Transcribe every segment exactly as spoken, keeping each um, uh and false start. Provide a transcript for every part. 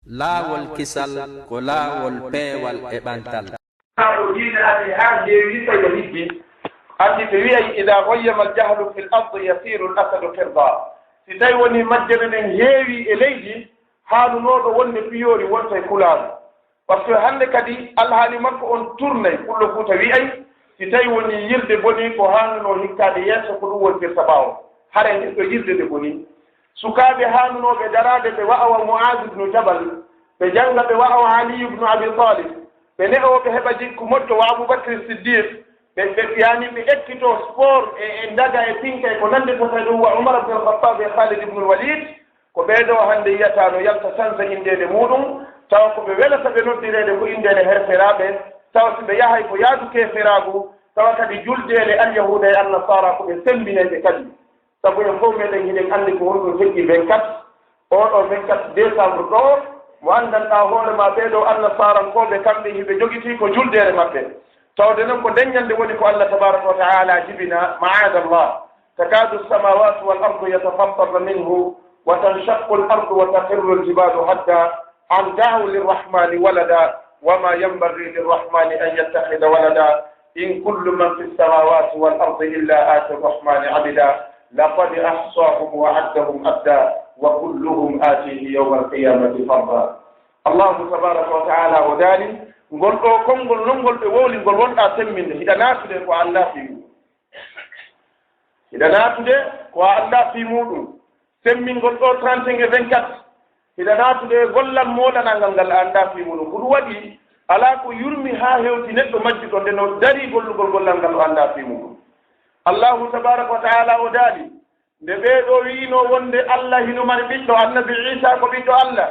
Laawol kisal ko laawol peewal e ɓantal. Ko diine amen haa heewi tawi o hiddi. Anndi ɓe wi'ay, "Idaa ghayyama al-jahlu fil ardi yasiru al-asadu qirda." Si tawi woni majjere nden heewi e leydi, haanunooɗo wonde piyoori wonta e kulaaru. Parce que hannde kadi alhaali makko on tournay, Pullo Fuuta wi'ay, si tawi woni yirde bonii ko haanunoo hikkaade yeeso, ko ɗum wontirta ɓaawo. Haray neɗɗo yirde nde bonii. Sukaaɓe haanunooɓe daraade ɓe wa'awa Mu'aaz ibnu Jabal, ɓe jannga ɓe wa'awa Aliyu ibnu Abi Taalib, ɓe ne'oo ɓe heɓa jikku moƴƴo wa Abu Bakri Siddiq, ɓe, ɓe, yaani ɓe ekkitoo sport e, e ndaga e pinka e ko nanndi ko tawi ɗum wa Umar ibnu Al-Khattab e Khalid ibnu Al-Walid, ko ɓee ɗoo hannde yi'ataa no yalta sansa inndeede muuɗum, tawa ko ɓe welata ɓe noddireede ko inndeede herferaaɓe, tawa si ɓe yahay ko yaadu keeferaagu, tawa kadi juldeede Alyahuuda e Annasaara ko ɓe semmbinayɓe kadi. Sabu en fof meɗen hiɗen anndi ko honɗum feƴƴi vingt-quatre, oo ɗoo vingt-quatre décembre ɗoo, mo anndanɗaa hoore maa ɓee ɗoo Annasaarankooɓe kamɓe hiɓe jogitii ko juldeere maɓɓe. Tawde noon ko nden ñannde woni ko Allah tabaaraka wa ta'ala jibina, ma'aadallah. تكاد السماوات والأرض يتفطرن منه وتنشق الأرض وتخر الجبال هدا أن دعوا للرحمن ولدا وما ينبغي للرحمن أن يتخذ ولدا إن كل من في السماوات والأرض إلا آتي الرحمن عبدا لقد أحصاهم وعدهم عدا وكلهم آتيه يوم القيامة فردا. Allahu tabaaraka wa ta'ala o daali, ngol ɗoo konngol non ngol ɓe wowli ngol wonɗaa semminde, hiɗa naatude ko a anndaa fii mum. Hiɗa naatude ko a anndaa fii muuɗum. Semmingol ɗoo trente et un e vingt-quatre. Hiɗa naatude e gollal moolanangal ngal a anndaa fii muuɗum. Ko ɗum waɗi, alaa ko yurmi haa hewti neɗɗo majjuɗo nde no darii gollugol gollal ngal o anndaa fii muuɗum. Allahu tabaaraka wa ta'ala o daali, nde ɓee ɗoo wi'inoo wonde Allah hino mari ɓiɗɗo, Annabi Iisaa ko ɓiɗɗo Allah,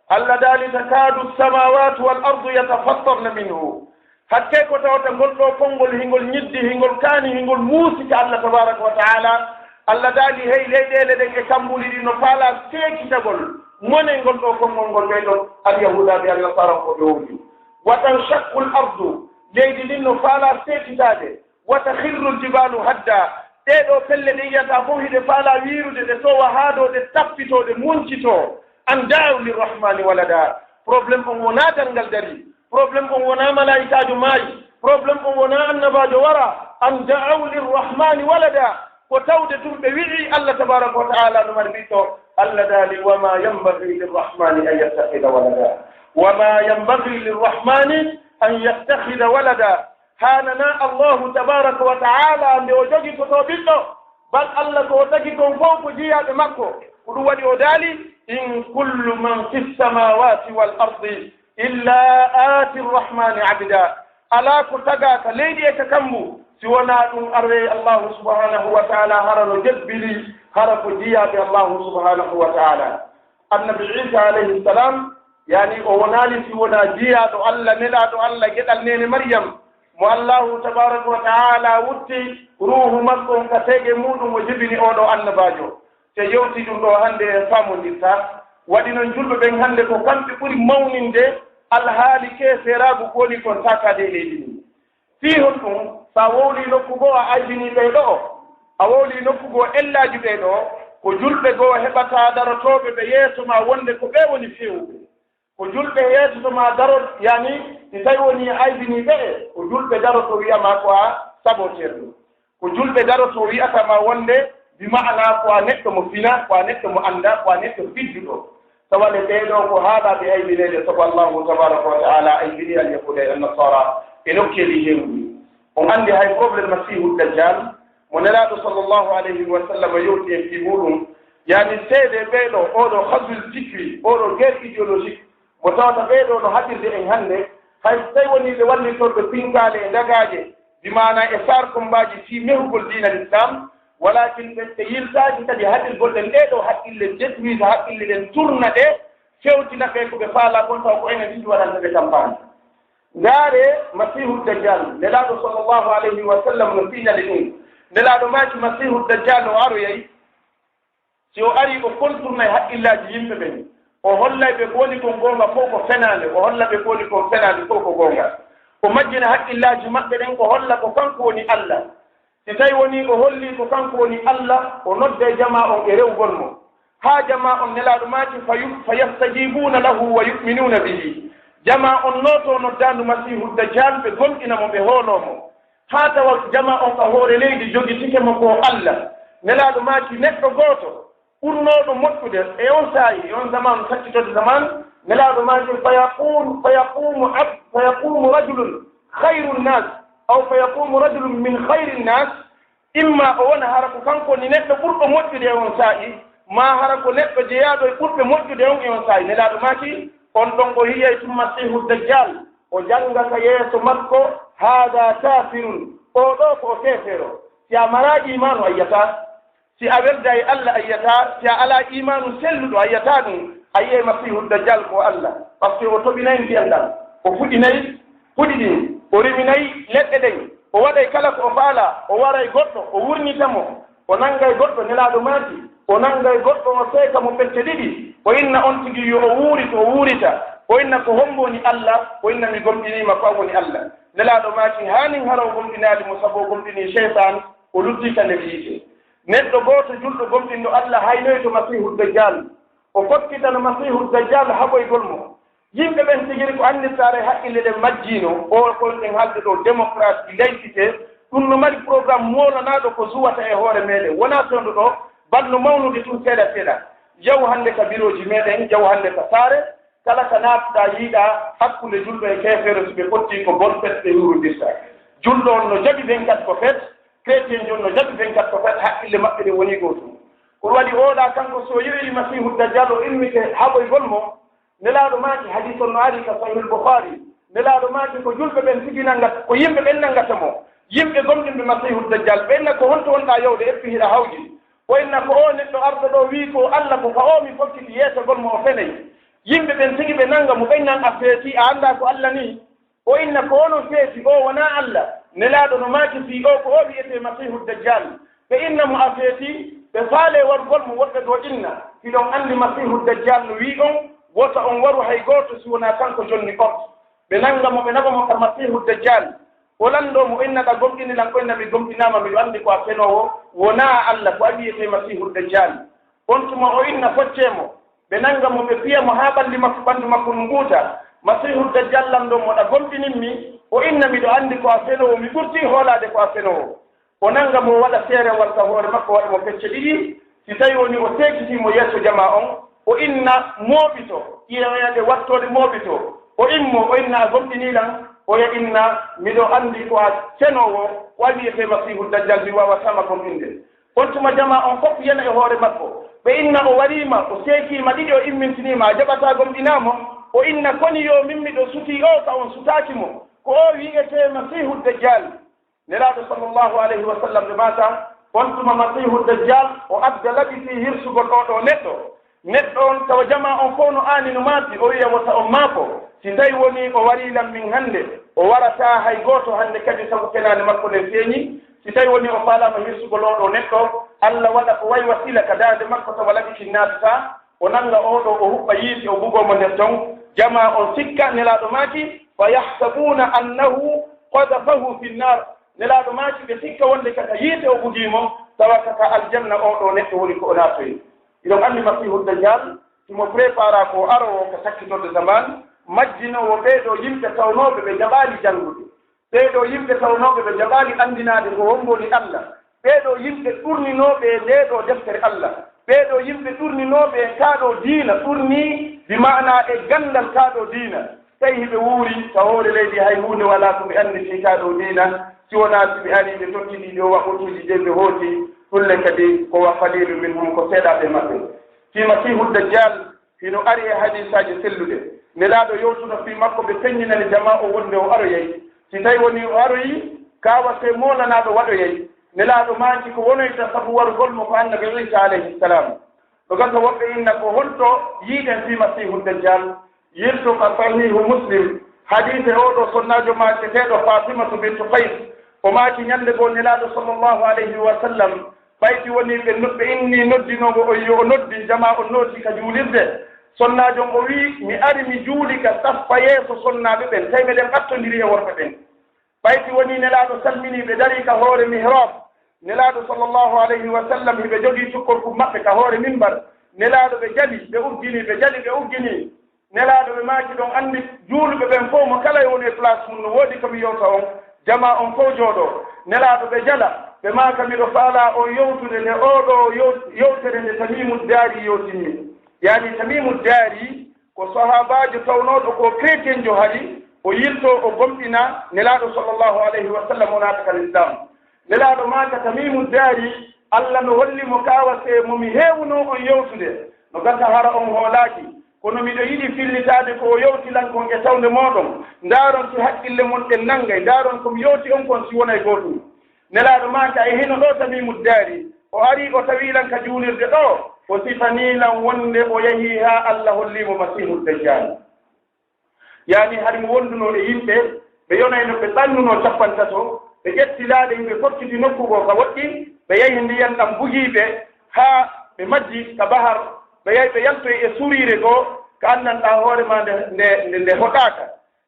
Allah daali, "تكاد السماوات والأرض يتفطرن منه." Hakkee ko tawata ngol ɗoo konngol hingol ñiddi, hingol kaani, hingol muusi ka Allah tabaaraka wa ta'ala. Allah daali, hey, leyɗeele ɗen e kammbuli ɗin no faalaa seekitagol mone ngol ɗoo konngol ngol ɓee ɗoo Alyahuudaaɓe Annasaarankooɓe wowli. "وتنشق الأرض", leydi ndin no faalaa seekitaade. "وتخر الجبال هدا." Ɗee ɗoo pelle ɗe yi'ataa fof hiɗe faalaa wiirude, ɗe sowa haa ɗoo, ɗe tappitoo, ɗe muncitoo. "أن دعوا للرحمن ولدا." Problème on wonaa darngal darii. Problème on wonaa malaa'ikaajo maayi. Problème on wonaa annabaajo waraa. "أن دعوا للرحمن ولدا." Ko tawde tun ɓe wi'ii Allah tabaaraka wa ta'ala no mari ɓiɗɗo. Allah daali, "وما ينبغي للرحمن أن يتخذ ولدا. وما ينبغي للرحمن أن يتخذ ولدا." Haananaa Allahu tabaaraka wa ta'ala nde o jogitotoo ɓiɗɗo, bal Allah ko o tagi kon fow ko jiyaaɓe makko. Ko ɗum waɗi o daali, "إن كل من في السماوات والأرض إلا آتي الرحمن عبدا." Alaa ko tagaa ka leydi e ka kammu, si wonaa ɗum aroyay Allahu subhanahu wa ta'ala hara no jebbiri, hara ko jiyaaɓe Allahu subhanahu wa ta'ala. Annabi Iisaa alayhi salam, yaani o wonaali si wonaa jiyaaɗo Allah, nelaaɗo Allah, geɗal neene Maryam, mo Allahu tabaaraka wa ta'ala wutti ruuhu makko on ka teege muuɗum, o jibini oo ɗoo annabaajo. Si yewtii ɗum ɗoo hannde en faamondirtaa. Waɗi non julɓe ɓen hannde ko kamɓe ɓuri mawninde alhaali keeferaagu ko woni kon taakaade e leydi ndin. Fii honɗum? So a wowlii nokku goo, a aybinii ɓee ɗoo, a wowlii nokku goo, ellaaji ɓee ɗoo, ko julɓe goo heɓataa darotooɓe ɓe yeeso maa wonde ko ɓee woni feewuɓe. Ko julɓe yeeso maa daro, yaani, si tawi wonii a aybinii ɓee, ko julɓe darotoo wi'a maa ko a saboteerɗo. Ko julɓe darotoo wi'ata maa wonde, bi ma'ana ko a neɗɗo mo fina, ko a neɗɗo mo annda, ko a neɗɗo fidduɗo. Tawa le ɓee ɗoo ko haɗaa ɓe aybineede, sabu Allahu tabaaraka wa ta'ala aybini al-Yahuuda e an-Nasaara e nokkeeli heewɗi. On anndi hay problème Masiihu Dajjal, mo Nelaaɗo sallallahu alayhi wa sallam yewti en fii muuɗum, yaani seede ɓee ɗoo, oo ɗoo ghazwul fikri, oo ɗoo guerre idéologique, mo tawata ɓee ɗoo no haɗirde en hannde, hay so tawi wonii ɓe wallitorɓe pinkaale e ndagaaje, bi maana e sarkombaaji fii mehugol diina Lislaam, walaakin ɓe, ɓe yiltaaki kadi haɗirgol ɗen ɗee ɗoo haqqille, détruire haqqille ɗen, tourna ɗe, fewtina ɓe ko ɓe faalaa kon, tawa ko enen tigi waɗanta ɓe campagne. Ndaaree Masiihu Dajjal, Nelaaɗo sallallahu alayhi wa sallam no signali ɗum. Nelaaɗo maaki Masiihu Dajjal o aroyay, si o arii o contournay haqqillaaji yimɓe ɓen, o hollay ɓe ko woni kon goonga fof ko fenaande, o holla ɓe ko woni kon fenaande fof ko goonga. O majjina haqqillaaji maɓɓe ɗen, o holla ko kanko woni Allah. Si tawi wonii o hollii ko kanko woni Allah, o nodday jamaa on e rewgol mo. Haa jamaa on, Nelaaɗo maaki, fa yu-, fa yastajibuuna lahu wa yu'minuuna bihi. Jamaa on nooto noddaandu Masiihu Dajjal, ɓe gomɗina mo, ɓe hooloo mo. Haa tawa jamaa on ka hoore leydi jogitike mo ko Allah. Nelaaɗo maaki, neɗɗo gooto ɓurnooɗo moƴƴude e on saa'i, e on zamaanu, sakkitorde zamaanu, Nelaaɗo maaki, fa yaqumu, fa yaqumu ab-, fa yaqumu rajulun khayru nnas, aw fa yaqumu rajulun min khayri nnas, imma o wona hara ko kanko woni neɗɗo ɓurɗo moƴƴude e on saa'i, maa hara ko neɗɗo jeyaaɗo e ɓurɓe moƴƴude on e on saa'i. Nelaaɗo maaki, on ɗon o yi'ay tun Masiihu Dajjal, o jannga ka yeeso makko, haada kaafirun, oo ɗoo ko o keefeero. Si a maraa iimaanu, a yi'ataa. Si a weldaa e Allah, a yi'ataa. Si a alaa iimaanu selluɗo, a yi'ataa ɗum. A yi'ay Masiihu Dajjal ko Allah, parce que o toɓinay ndiyam ɗam, o fuɗinay puɗi ɗin, o riminay leɗɗe ɗen, o waɗay kala ko o faalaa, o waray goɗɗo, o wurnita mo, o nanngay goɗɗo, Nelaaɗo maaki, o nanngay goɗɗo, o seeka mo pecce ɗiɗi, o inna on tigi yo o wuurito, o wuurita, o inna ko hommbo woni Allah, o inna mi gomɗiniima ko an woni Allah. Nelaaɗo maaki, hanin hara o gomɗinaali mo, sabu o gomɗinii seytaan, o luttii ka nder yiite. Neɗɗo gooto julɗo gomɗinɗo Allah haynoyto Masiihu Dajjal, o fokkitana Masiihu Dajjal haɓoygol mo. Yimɓe ɓen tigiri ko annirtaare haqqille ɗen majjiino, o ko ɗen haalde ɗo, démocratie, laïcité, ɗum no mari programme moolanaaɗo ko suwata e hoore meɗen. Wonaa fewndo ɗo, balno mawnude tun seeɗa seeɗa. Yaw hannde ka birooji meɗen, yaw hannde ka saare, kala ka naatuɗaa yiiɗaa hakkunde julɗo e keefeero, si ɓe pottii ko bonne fête ɓe yuurondirta. Julɗo on no jaɓi vingt-quatre ko fête, chrétien on no jaɓi vingt-quatre ko fête, haqqille maɓɓe ɗen wonii gootum. Ko waɗi oɗa kanko, so yowirii Masiihu Dajjal o immike haɓoygol mo, Nelaaɗo maaki, hadiis on no ari ka Sahihul Bukhaari. Nelaaɗo maaki, ko julɓe ɓen tigi nanngata, ko yimɓe ɓen nanngata mo. Yimɓe gomɗinɓe Masiihu Dajjal, ɓe inna ko honto wonɗaa yowde, eppi hiɗa hawji. O inna ko o neɗɗo arɗo ɗo wi'i ko Allah, ko ka o mi fokkiti yeesogol mo o fenay. Yimɓe ɓen tigi ɓe nannga mo, ɓe inna a feeti, a anndaa ko Allah ni. O inna ko onon feeti, o wonaa Allah. Nelaaɗo no maaki fii o ko o wi'etee Masiihu Dajjal. Ɓe inna mo a feeti, ɓe faalee warugol mo, woɓɓe goo inna, hiɗon anndi Masiihu Dajjal no wi'i on, wota on waru hay gooto si wonaa kanko jonni on. Ɓe nannga mo, ɓe naɓa mo ka Masiihu Dajjal. O lanndoo mo, o inna ɗa gomɗini lan, o inna mi gomɗinaama, miɗo anndi ko a fenoowo, wonaa Allah, ko a wi'etee Masiihu Dajjal. On tuma o inna foccee mo, ɓe nannga mo, ɓe piya mo haa ɓalli makko, ɓanndu makko no ɓuuta. Masiihu Dajjal lanndoo mo, ɗa gomɗinin mi? O inna miɗo anndi ko a fenoowo, mi ɓurtii hoolaade ko a fenoowo. O nannga mo, o waɗa seerewal ka hoore makko, waɗa mo pecce ɗiɗi. Si tawi woni o seekitii mo yeeso jamaa on, o inna mooɓito, ƴiyeede wattoode mooɓito. O immo, o inna a gomɗinii lan? Oya inna miɗo anndi ko a fenoowo, ko a wi'etee Masiihu Dajjal, mi waawataa ma gomɗinde. On tuma jamaa on fof yana e hoore makko. Ɓe inna o wariima, o seekiima ɗiɗi, o immintiniima, a jaɓataa gomɗinaa mo? O inna koni yo min miɗo sutii o, ka on sutaaki mo. Ko o wi'etee Masiihu Dajjal. Nelaaɗo sallallahu alayhi wa sallam ɓe maata, on tuma Masiihu Dajjal o adda laɓi fii hirsugol oo ɗoo neɗɗo. Neɗɗo on tawa jamaa on fof no aani no maati, o wi'a wota on maako. Si tawi woni o warii lan min hannde, o warataa hay gooto hannde kadi sabu fenaande makko nden feeñi. Si tawi woni o faalaama hirsugol oo ɗoo neɗɗo, Alla waɗa ko wayi wasiila ka daande makko tawa laɓi kin naatataa, o nannga oo ɗoo, o huɓɓa yiite, o bugoo mo nder ton. Jamaa on sikka, Nelaaɗo maaki, fa yahsabuuna annahu qadafahu fi nnaar. Nelaaɗo maaki ɓe sikka wonde kaka yiite o bugii mo, tawa kaka aljanna oo ɗoo neɗɗo woni ko o naatoyi. Hiɗon anndi Masiihu Dajjal, himo prépara ko aroowo ka sakkitorde zaman, majjinoowo ɓee ɗoo yimɓe tawnooɓe ɓe jaɓaali janngude, ɓee ɗoo yimɓe tawnooɓe ɓe jaɓaali anndinaade ko hombo woni Alla, ɓee ɗoo yimɓe ɗurninooɓe e ndee ɗoo deftere Alla, ɓee ɗoo yimɓe ɗurninooɓe e kaa ɗoo diina, ɗurnii bi maanaa e ganndal kaa ɗoo diina, tawi hiɓe wuuri ka hoore leydi, hay huunde walaa ko ɓe anndi fii kaa ɗoo diina, si wonaa si ɓe arii ɓe tottidii ɗoo waɓɓotuuji ɗee ɓe hooti, ɗun le kadi ko wa qaliilun minhum, ko seeɗaaɓe maɓɓe. Fii Masiihu Dajjal, hino ari e hadiisaaji selluɗe. Nelaaɗo yewtuno fii makko, ɓe feññinani jamaa o wonde o aroyay. Si tawi woni o aroyi, kaa wasee moolanaaɗo waɗoyay. Nelaaɗo maaki ko wonoyta sabu warugol mo ko Annabi Iisa alayhi salaam. No gasa woɓɓe inna ko honto yiiɗen fii Masiihu Dajjal. Yilto ka Sahiihu Muslim, hadiise oo ɗoo sonnaajo maaketeeɗo Faatimatu bintu Qays. O maaki ñande goo Nelaaɗo sallallahu alayhi wa sallam, ɓay si wonii ɓe no-, ɓe innii noddinoowo on yo o noddi, jamaa on nootii ka juulirde. Sonnaajo on o wi'i, mi ari mi juuli ka saffa yeeso sonnaaɓe ɓen, tawi meɗen ɓattondirii e worɓe ɓen. Ɓay si wonii Nelaaɗo salminii, ɓe darii ka hoore mihrab. Nelaaɗo sallallahu alayhi wa sallam hiɓe jogii cukkorku maɓɓe ka hoore mimbar. Nelaaɗo ɓe jali, ɓe uggini, ɓe jali, ɓe uggini. Nelaaɗo ɓe maaki ɗon anndi juuluɓe ɓen fof mo kala e woni e place mum no woodi ko mi yewta on, jamaa on fof jooɗoo. Nelaaɗo ɓe jala, ɓe maaka miɗo faalaa on yewtude nde oo ɗoo yew-, yewtere nde Tamiimu Daari yewtinmi. Yaani Tamiimu Daari ko sahaabaajo tawnooɗo ko chrétienjo hari, o yiltoo o gomɗina Nelaaɗo sallallahu alayhi wa sallam o naata ka Lislaam. Nelaaɗo maaka Tamiimu Daari, Alla no holli mo kaawasee mo mi heewunoo on yewtude. No gasa hara on hoolaaki, kono miɗo yiɗi fillitaade ko o yewti lan kon e tawnde mooɗon. Ndaaron si hakkille mon ɗen nanngay, ndaaron ko mi yewti on kon si wonay gootum. Nelaaɗo maaka e hino ɗoo Tamiimu Daari, o arii o tawii lan ka juulirde ɗoo, o sifanii lan wonde o yahii haa Alla hollii mo Masiihu Dajjaal. Yaani hari mo wondunoo e yimɓe, ɓe yonayno ɓe ɓannunoo cappantato, ɓe ƴetti laaɗe, ɓe fokkiti nokku goo ka woɗɗi, ɓe yahi ndiyan ɗan bugii ɓe, haa ɓe majji ka bahar, ɓe yahi ɓe yaltoyi e suriire goo, ka anndanɗaa hoore maa nde, nde, nde, nde hoɗaaka.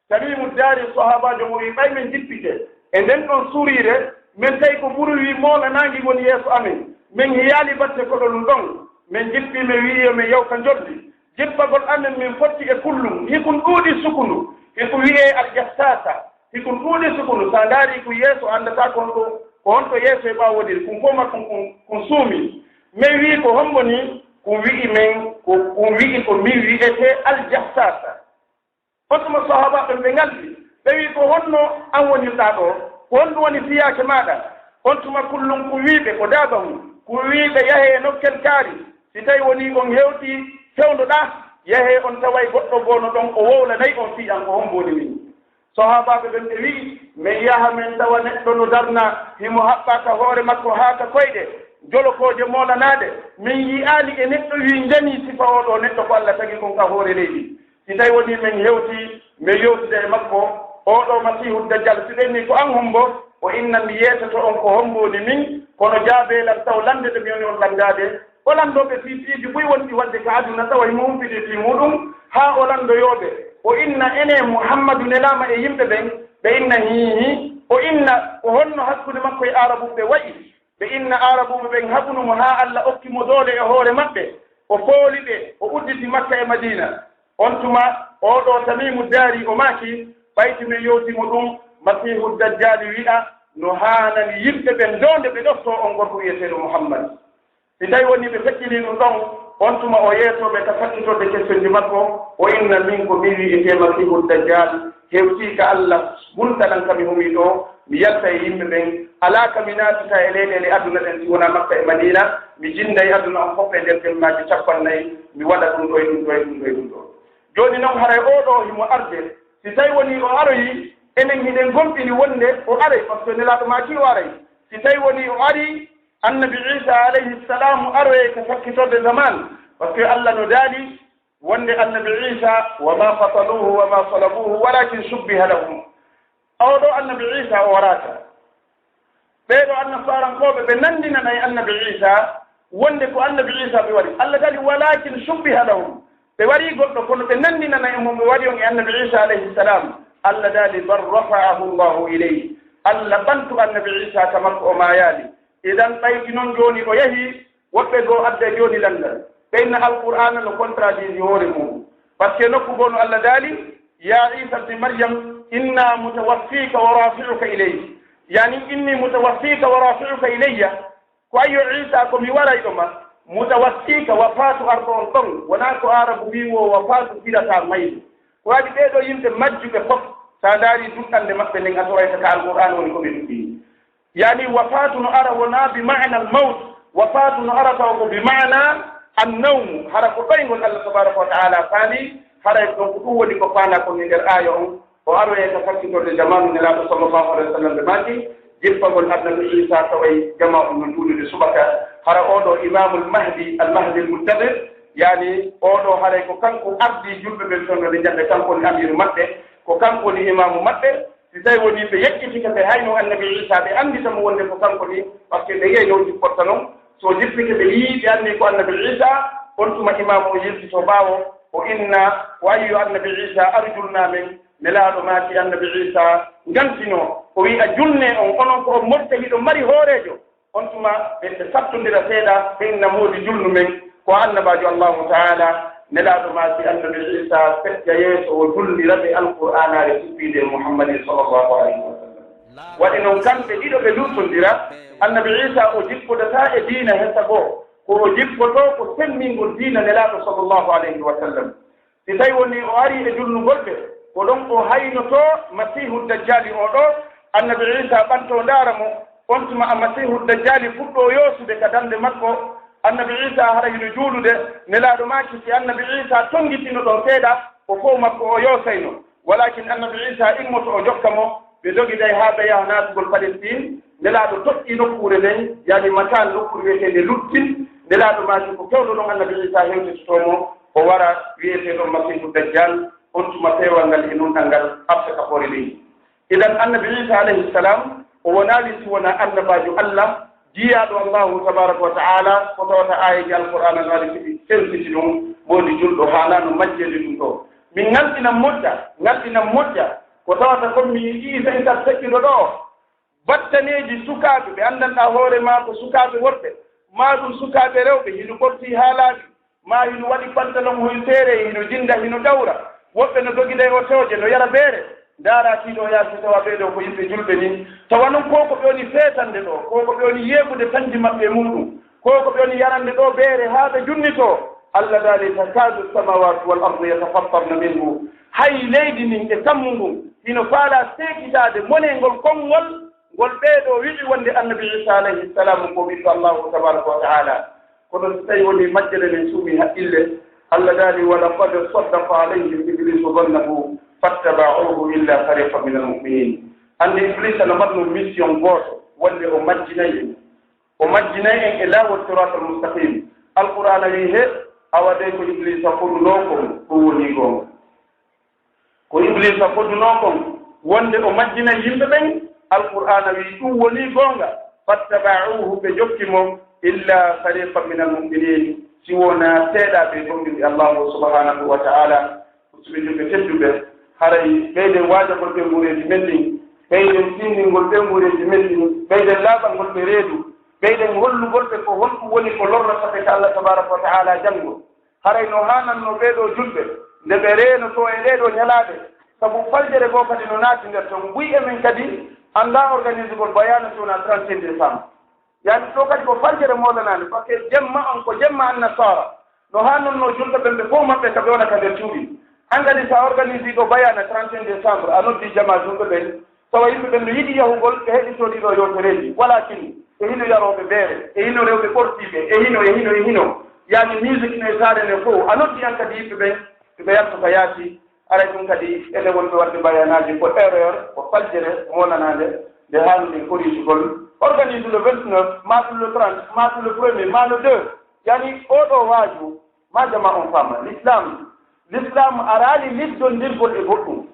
Tamiimu Daari sahaabaajo mo wi'i, ɓay men jippike e nden ɗon suriire, men tawi ko buruwi moolanaangi woni yeeso amen, men hiyaali batte koɗolun ɗon, men jippii, men wi'i yo men yaw ka njoldi. Jippagol amen min fotti e kullum, hikun ɗuuɗi sukundu, hikun wi'ee aljassaasa, hikun ɗuuɗi sukundu, sa ndaari kun yeeso a anndataa ko honto, ko honto yeeso e ɓaawo woniri, kun fof makkun kun, kun suumi. Men wi'i ko hombo ni, kun wi'i men, ko, kun wi'i ko min wi'etee aljassaasa. On tuma sahaabaaɓe ɓe ngaldi, ɓe wi'i ko honno an wonirɗaa ɗoo, ko honɗum woni fiyaake maaɗa, on tuma kullum kun wi'i ɓe ko daabahun, kun wi'i ɓe yahee nokkel kaari, Si tawi wonii on hewtii fewndo ɗaa, yahee on taway goɗɗo goo no ɗon o wowlanay on fii an ko hombo woni min. Sahaabaaɓe ɓen ɓe wi'i, men yaha men tawa neɗɗo no darnaa, himo haɓɓaa ka hoore makko haa ka koyɗe, jolokooje moolanaaɗe, men yi'aali e neɗɗo wi'i njanii sifa oo ɗoo neɗɗo ko Alla tagi kon ka hoore leydi. Si tawi wonii men hewtii, men yewtude e makko, oo ɗoo Masiihu Dajjal, si ɓennii ko an hombo, o inna mi yeetoto on ko hombo woni min, kono jaabee lan taw lande ɗo mi woni on landaade. O lanndoo ɓe fii piiji buy wonɗi waɗde ka aduna tawa himo humpiti fii muuɗum, haa o lanndoyoo ɓe. O inna enee Muhammadu nelaama e yimɓe ɓen, ɓe inna hiihi. O inna ko honno hakkunde makko e Aarabuɓe wa'i? Ɓe inna Aarabuɓe ɓen haɓunu mo haa Alla okki mo doole e hoore maɓɓe, o fooli ɓe, o udditi Makka e Madiina. On tuma, oo ɗoo Tamiimu Daari o maaki, ɓay si men yewtii mo ɗum, Masiihu Dajjaali wi'a no haanani yimɓe ɓen doonde ɓe ɗoftoo on gorko wi'eteeɗo Muhammad. Si tawi wonii ɓe feƴƴinii ɗum ɗon, on tuma o yeetoo ɓe ka sakkitorde kestonji makko, o inna min ko min wi'etee Masiihu Dajjaal, hewtii ka Alla, gunta lan ka mi humii ɗoo, mi yalta e yimɓe ɓen, alaa ka mi naatata e leyɗeele aduna ɗen si wonaa Makka e Madiina, mi jinnday aduna on fof e nder jemmaaji cappannayi, mi waɗa ɗum ɗoo e ɗum ɗoo e ɗum ɗoo e ɗum ɗoo. Jooni non haray oo ɗoo himo arde, si tawi wonii o aroyii, enen hiɗen gomɗini wonde o aray, par ce que Nelaaɗo maakii o aray. Si tawi wonii o arii, Annabi Iisa alayhi salaam aroyay ka sakkitorde zaman, par ce que Alla no daali wonde Annabi Iisa, "وما قتلوه وما صلبوه ولكن شبه لهم." Oo ɗoo Annabi Iisa o waraaka. Ɓee ɗoo annasarankooɓe ɓe nanndinanay Annabi Iisa wonde ko Annabi Iisa ɓe wari. Alla daali, "ولكن شبه لهم." Ɓe warii goɗɗo, kono ɓe nanndinanay mo ɓe wari on e Annabi Iisa alayhi salaam. Alla daali, "بل رفعه الله إليه." Alla ɓantu Annabi Iisa ka makko, o maayaali. Idan ɓay si non jooni o yahii, woɓɓe goo adda jooni lanndal. Ɓe inna Alqur'aana no contradire hoore mum. Par ce que nokku goo no Alla daali, "يا عيسى ابن مريم إنا متوفيك ورافعك إلي." Yaani, "إني متوفيك ورافعك إلي." Ko ayyo Iisa ko mi warayɗo ma. Mutawaffiika, wafaatu arɗo on ɗon, wonaa ko Aarabu wi'i wo wafaatu firata mayde. Ko waɗi ɓee ɗoo yimɓe majjuɓe fof, si a ndaarii duɗɗannde maɓɓe nden, a tawayta ka Alqur'aana woni ko ɓe duɗɗini. Yaani wafaatu no ara wonaa bi ma'na al-mawt, wafaatu no ara taw ko bi ma'na an-nawm, hara ko ɗoyngol Allah tabaaraka wa ta'ala faali, haray ɗon ko ɗum woni ko faandaa kon e nder aaya on. O aroyay ka sakkitorde jamaanu Nelaaɗo sallallahu alayhi wa sallam, ɓe maaki jippagol Annabi Iisa taway jamaa on no juulude subaka, hara oo ɗoo Imaamul Mahdi, al Mahdi al Muntazir, yaani oo ɗoo haray ko kanko ardii julɓe ɓen fewndo nde ñannde, kanko woni amiiru maɓɓe, ko kanko woni imaamu maɓɓe. Si tawi wonii ɓe yeƴƴitike ɓe hayno Annabi Iisa, ɓe anndita mo wonde ko kanko ni, par ce que ɓe yi'ay no o jipporta non. So jippike ɓe yii, ɓe anndi ko Annabi Iisa, on tuma imaamu o yiltitoo ɓaawo, o inna, "Ko ayyo Annabi Iisa, aru julnaa men." Nelaaɗo maaki Annabi Iisa ngantinoo, o wi'i, "A julnee on, onon ko on moƴƴa, hiɗon mari hooreejo." On tuma ɓe, ɓe sattondira seeɗa, ɓe inna, "Moodi, julnu men." Ko annabaajo Allahu Taala, nelaaɗo maaki annabi Iisa feƴƴa yeeso, o jullira ɓe Alqur'aanaare sippiinde e Muhammadin sallallahu alayhi wa sallam. Waɗi noon kamɓe ɗiɗo ɓe luttondira, annabi Iisa o jippodataa e diina hesa goo, ko o jippotoo ko semmingol diina nelaaɗo sallallahu alayhi wa sallam. Si tawi woni o ari e junnugol ɓe, ko ɗon o haynotoo Masiihu Dajjaali oo ɗoo, annabi Iisa ɓantoo ndaara mo, on tuma a Masiihu Dajjaali fuɗɗoo yoosude ka dannde makko, annabi Iisa hara hino juulude, nelaaɗo maaki si annabi Iisa tonngitino ɗon seeɗa, ko fow makko o yoosayno. Walaakin annabi Iisa immoto o jokka mo, ɓe dogiday haa ɓe yaha naatugol Palestine, nelaaɗo toƴƴi nokkuure nden, yani makaan nokkuure wiyeteende Luttin, nelaaɗo maaki ko fewndo ɗon annabi Iisa hewtitotoo mo, o wara wiyeteeɗo Masiihu Dajjaal, on tuma peewal ngal e nunɗal ngal arta ka hoore leydi. Idan annabi Iisa alayhi salam, o wonaali si wonaa annabaajo Allah, jiyaaɗo Allahu tabaaraka wa ta'ala, ko tawata aayeeji Alqur'aana no ari siɗi sensiti ɗum, woodi julɗo haanaano majjeede ɗum ɗoo. Min ngalɗinan moƴƴa, ngalɗinan moƴƴa, ko tawata kon mi yiɗi vingt-quatre feƴƴuɗo ɗoo, battaneeji sukaaɓe, ɓe anndanɗaa hoore maa ko sukaaɓe worɓe, maa ɗum sukaaɓe rewɓe, hino ɓortii haa laaɓi, maa hino waɗi pantalon hoy seere, hino jinnda, hino dawra. Woɓɓe no dogida e otooje, no yara beere. Ndaaraa kii ɗoo yaasi, tawa ɓee ɗoo ko yimɓe julɓe nii. Tawa non ko ko ɓe woni feetande ɗoo, ko ko ɓe woni yeeɓude tanji maɓɓe e muuɗum, ko ko ɓe woni yarande ɗoo beere haa ɓe junnitoo. Allah daali, "Takaadu samaawaatu wal ardu yatafattarna minhu." Hay leydi ndin e kammu ngun hino faalaa seekitaade monee ngol konngol, ngol ɓee ɗoo wi'i wonde annabi Iisa alayhi salam ko ɓiɗɗo Allahu tabaaraka wa ta'ala. Kono si tawi woni majjere nden suumi haqqille, Allah daali, "Wa laqad saddaqa alayhim Iblisu zannahu fattaba'uhu illa fariqan minal mu'minin." Anndi Iblisa no mbaɗno mission gooto, wonde o majjinay en. O majjinay en e laawol siratal mustaqim. Alqur'aana wi'i he, awa dey ko Iblisa fodunoo kon, ɗum woni goonga. Ko Ibliisa fodunoo kon, wonde o majjinay yimɓe ɓen, Alqur'aana wi'i ɗum wonii goonga, "fattaba'uuhu", ɓe jokki mo, "illa fariqan minal mu'miniin", si wonaa seeɗaaɓe gomɗinɓe Allaahu subhaanahu wa ta'aala. Musidɓe julɓe tedduɓe, haray ɓeyden waajagol ɓe nguureeji men ɗin, ɓeyden tiiningol ɓe nguureeji men ɗin, ɓeyden laaɓangol ɓe reedu, ɓeyden hollugol ɓe ko honɗum woni ko lorrata ɓe ka Allah tabaaraka wa ta'aala janngo. Haray no haanannoo ɓee ɗoo julɓe, nde ɓe reenotoo e ɗee ɗoo ñalaaɗe, sabu faljere goo kadi no naati nder ton. Buy e men kadi anndaa organisugol bayaana si wonaa trente et un décembre. Yaani ɗoo kadi ko faljere moolanaande, parce que jemma on ko jemma annasaara. No haanannoo julɓe ɓen ɓe fow maɓɓe ka ɓe wona ka nder cuuɗi. An kadi so a organisii ɗoo bayaana trente et un décembre, a noddii jamaa julɓe ɓen, tawa yimɓe ɓen no yiɗi yahugol, ɓe heɗitoo ɗii ɗoo yewtereeji. Walaakin, e hino yarooɓe beere, e hino rewɓe ɓortiiɓe, e hino, e hino, e hino. Yaani musique no e saare nden fow. A noddi an kadi yimɓe ɓen, ɓe yalta ka yaasi. Aray ɗum kadi, enen wonɓe waɗde bayanaaji ko erreur, ko faljere moolanaande, nde haanuɗen corrigugol. Organise le vingt-neuf, maa ɗum le trente, maa ɗum le premier, maa le deux. Yaani, oo ɗoo waaju, maa jamaa on faama. L'islam, l'islam araali liddondirgol e goɗɗum.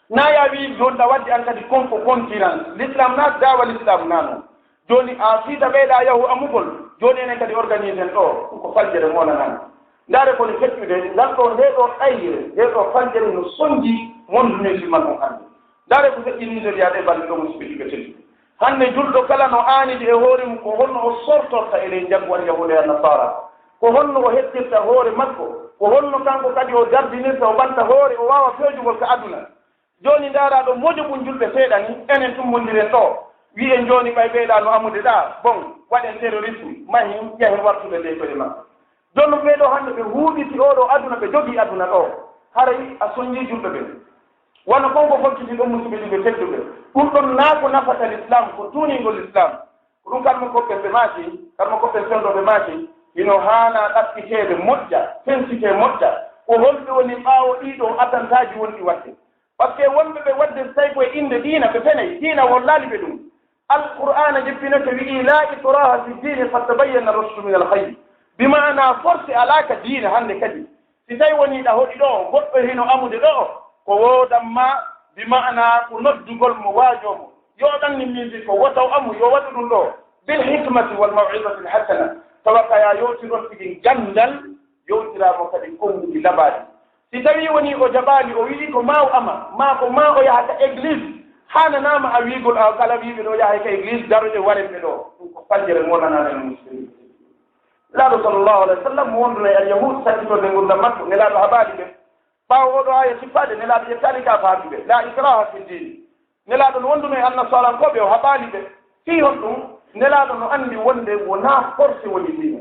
Na ya wi jooni ɗa waddi an kadi kon ko concurrence. L'islam na daawa l'islam na non. Jooni a fiita ɓeyɗa yahu amugol. Jooni enen kadi organise en ɗo. Ɗum ko faljere moolanaande. Ndaare ko no feƴƴude, ngal ɗo, nde ɗo ɗayre, nde ɗo faljere no sonji monde musulman on hannde. Ndaare ko feƴƴi Nigeria ɗe balɗe ɗo, musidɓe julɓe tedduɓe. Hannde julɗo kala no aanidi e hoore mum ko honno o sortorta e ley njaggu an yahuuda e nasara. Ko honno o hettirta hoore makko? Ko honno kanko kadi o dardinirta, o ɓanta hoore, o waawa feewjugol ka aduna? Jooni ndaara ɗo mojoɓun julɓe seeɗa ni, enen tummondiren ɗo. Wi'en jooni ɓay ɓeyɗa no amude ɗa, bon, waɗen terrorisme, mahin, yahen wartude ley koye makko. Jooni ɓee ɗo hannde ɓe huuɓiti oo ɗo aduna, ɓe jogii aduna ɗo. Haray a sonjii julɓe ɓen. Wano kon ko fokkiti ɗon, musidɓe julɓe tedduɓe. Ɗum ɗon naa ko nafata l'islam, ko tuuningol l'islam. Ko ɗum kalmo koɓɓen ɓe maaki, kalmo koɓɓen fewndo ɓe maaki, hino haana ɗaɓɓiteede moƴƴa, sensitee moƴƴa. Ko honɓe woni ɓaawo ɗii ɗoo atantaaji wonɗi waɗde? Parce que wonɓe ɓe waɗde so tawi ko e innde diina, ɓe fenay. Diina hollaali ɓe ɗum. Alqur'aana jippinake wi'i, "Laa ikraha fi diini, qad tabayyana rushdu min al-ghayy." Bi maana force alaa ka diina hannde kadi. Si tawi wonii ɗa hoɗi ɗo, goɗɗo hino amude ɗo, ko woodan ma, bi maana ko noddugol mo, waajoo mo. Yo ɗan ni min ko wotaw amu, yo waɗu ɗum ɗo. Bil hikmati wal maw'izati al hasana. Tawa kaya yewtiron tigi ganndal, yewtiraa mo kadi konnguɗi labaaɗi. Si tawii wonii o jaɓaali, o wi'i ko maa o ama, maa ko maa o yaha ka église, haananaama a wi'ugol a kala wi'uɓe ɗo yahay ka église, daroɗe warenɓe ɗo. Ɗum ko faljere moolanaande no musidɓe. Nelaaɗo sallallahu alayhi wa sallam mo wonduno e alyahud sakkitorde ngurdam makko, Nelaaɗo haɓaali ɓe. Ɓaawo oɗo aaya sippaade, Nelaaɗo yettaali ka faami ɓe. La ikraha fi ddin. Nelaaɗo no wonduno e annasarankooɓe, o haɓaali ɓe. Fii honɗum? Nelaaɗo no anndi wonde wonaa force woni diina.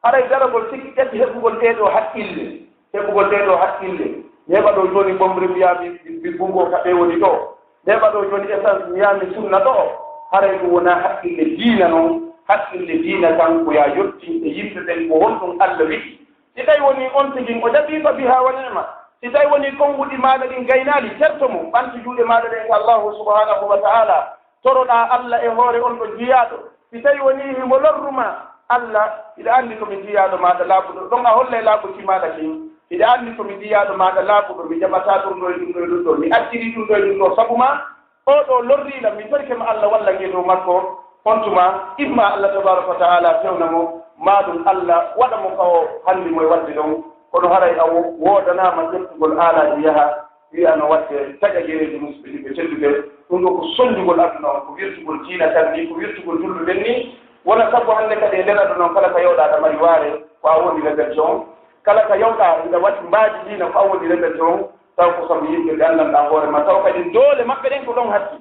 Haray daragol sikki ƴetti heɓugol ɗee ɗoo haqqille, heɓugol ɗee ɗoo haqqille, mi heɓa ɗoo jooni bombre mbiyaa mi, mi, mi bungo ka ɓee woni ɗoo, mi heɓa ɗoo jooni essence mbiyaa mi sunna ɗoo, haray ɗum wonaa haqqille diina non, haqqille diina kan ko yaa yottin e yimɓe ɓen ko honɗum Alla wi'i. Si tawi wonii on tigi o jaɓii fa biha wa ni'ma, si tawi wonii konnguɗi maaɗa ɗin gaynaali, certo mo, ɓantu juuɗe maaɗa ɗen ka Allahu subhanahu wa ta'ala, toroɗaa Alla e hoore on ɗon jiyaaɗo, si tawi wonii himo lorru maa, Alla, hiɗa anndi ko mi jiyaaɗo maaɗa laaɓuɗo. Ɗon a hollay laaɓuki maaɗa kin. Hiɗa anndi ko mi jiyaaɗo maaɗa laaɓuɗo. Mi jaɓataa ɗum ɗoo e ɗum ɗoo e ɗum ɗoo. Mi accirii ɗum ɗoo e ɗum ɗoo sabu maa. Oo ɗoo lorrii lam. Mi torike ma Alla walla nge dow makko. On tuma, imma Alla tabaaraka wa ta'ala fewna mo, maa ɗum Alla waɗa mo ka o hanndi mo e waɗde ɗon. Kono haray a wo-, woodanaama ƴettugol aalaaji yaha. Wi'a no waɗde taƴa gereeji musidɓe tedduɓe. Ɗum ɗoo ko sonjugol aduna on, ko wirtugol diina kan ni, ko wirtugol julɓe ɓen ni. Wona sabu hannde kadi e nder aduna on, kala ka yawɗaa aɗa mari waare, ko a woni rebelle on. Kala ka yawɗaa hiɗa waɗi mbaadi diina, ko a woni rebelle on. Taw ko sabu yimɓe ɓe anndanɗaa hoore ma. Taw kadi doole maɓɓe ɗen ko ɗon hatti.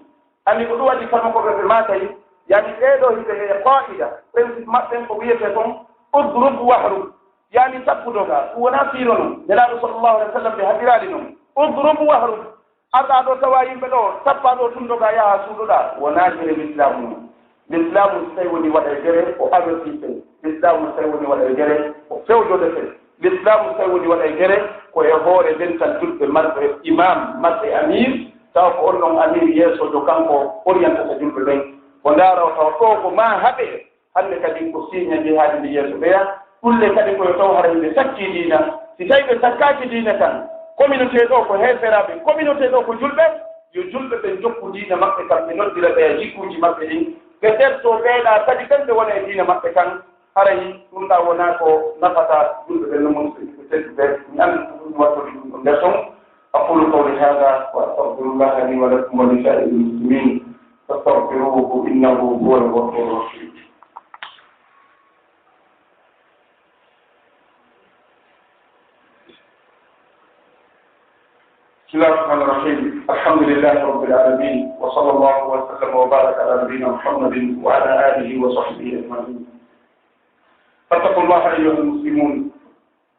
Anndi ko ɗum waɗi kala ko ɓe, ɓe maakay, yani ɓee ɗoo hiɓe e qaida, principe maɓɓe ko wiyetee kon udrub wahrub, yani tappu dogaa, ɗum wonaa fiiro non. Nelaaɗo sallallahu alaihi wa sallam ɓe haɗiraali non. Udrub wahrub, arɗaa ɗoo tawa yimɓe ɗoo, tappaa ɗoo tun dogaa yahaa suuɗoɗaa, wonaa gere Lislaamu non. Lislaamu so tawi woni waɗa e gere, o avertise. Lislaamu so tawi woni waɗa e gere, o fewjodete. Lislaamu so tawi woni waɗa e gere, ko e hoore dental julɓe marɓe imam, marɓe amir, tawa ko on ɗon amir yeesoojo kanko orientata julɓe ɓen. O ndaara o tawa ɗoo ko maa haɓe, hannde kadi ko siiña jehaaɗi ndi yeeso ɓeya. Ɗum le kadi ko yo taw hara yimɓe sakkii diina. Si tawi ɓe sakkaaki diina kan, communauté ɗoo ko heeferaaɓe, communauté ɗoo ko julɓe, yo julɓe ɓen jokku diina maɓɓe kan, ɓe noddira ɓeya jikkuuji maɓɓe ɗin, ɓe tertoo ɓeeɗaa kadi ɓen ɓe wona e diina maɓɓe kan. Haray ɗum ɗaa wonaa ko nafata julɓe ɓen no musidɓe tedduɓe. Mi anndi ko ɗum wattori ɗum ɗo nder ton. أقول قولي هذا وأستغفر الله لي ولكم ولسائر المسلمين فاستغفروه إنه هو الغفور الرحيم. بسم الله الرحمن الرحيم. الحمد لله رب العالمين، وصلى الله وسلم وبارك على نبينا محمد وعلى آله وصحبه أجمعين. فاتقوا الله أيها المسلمون،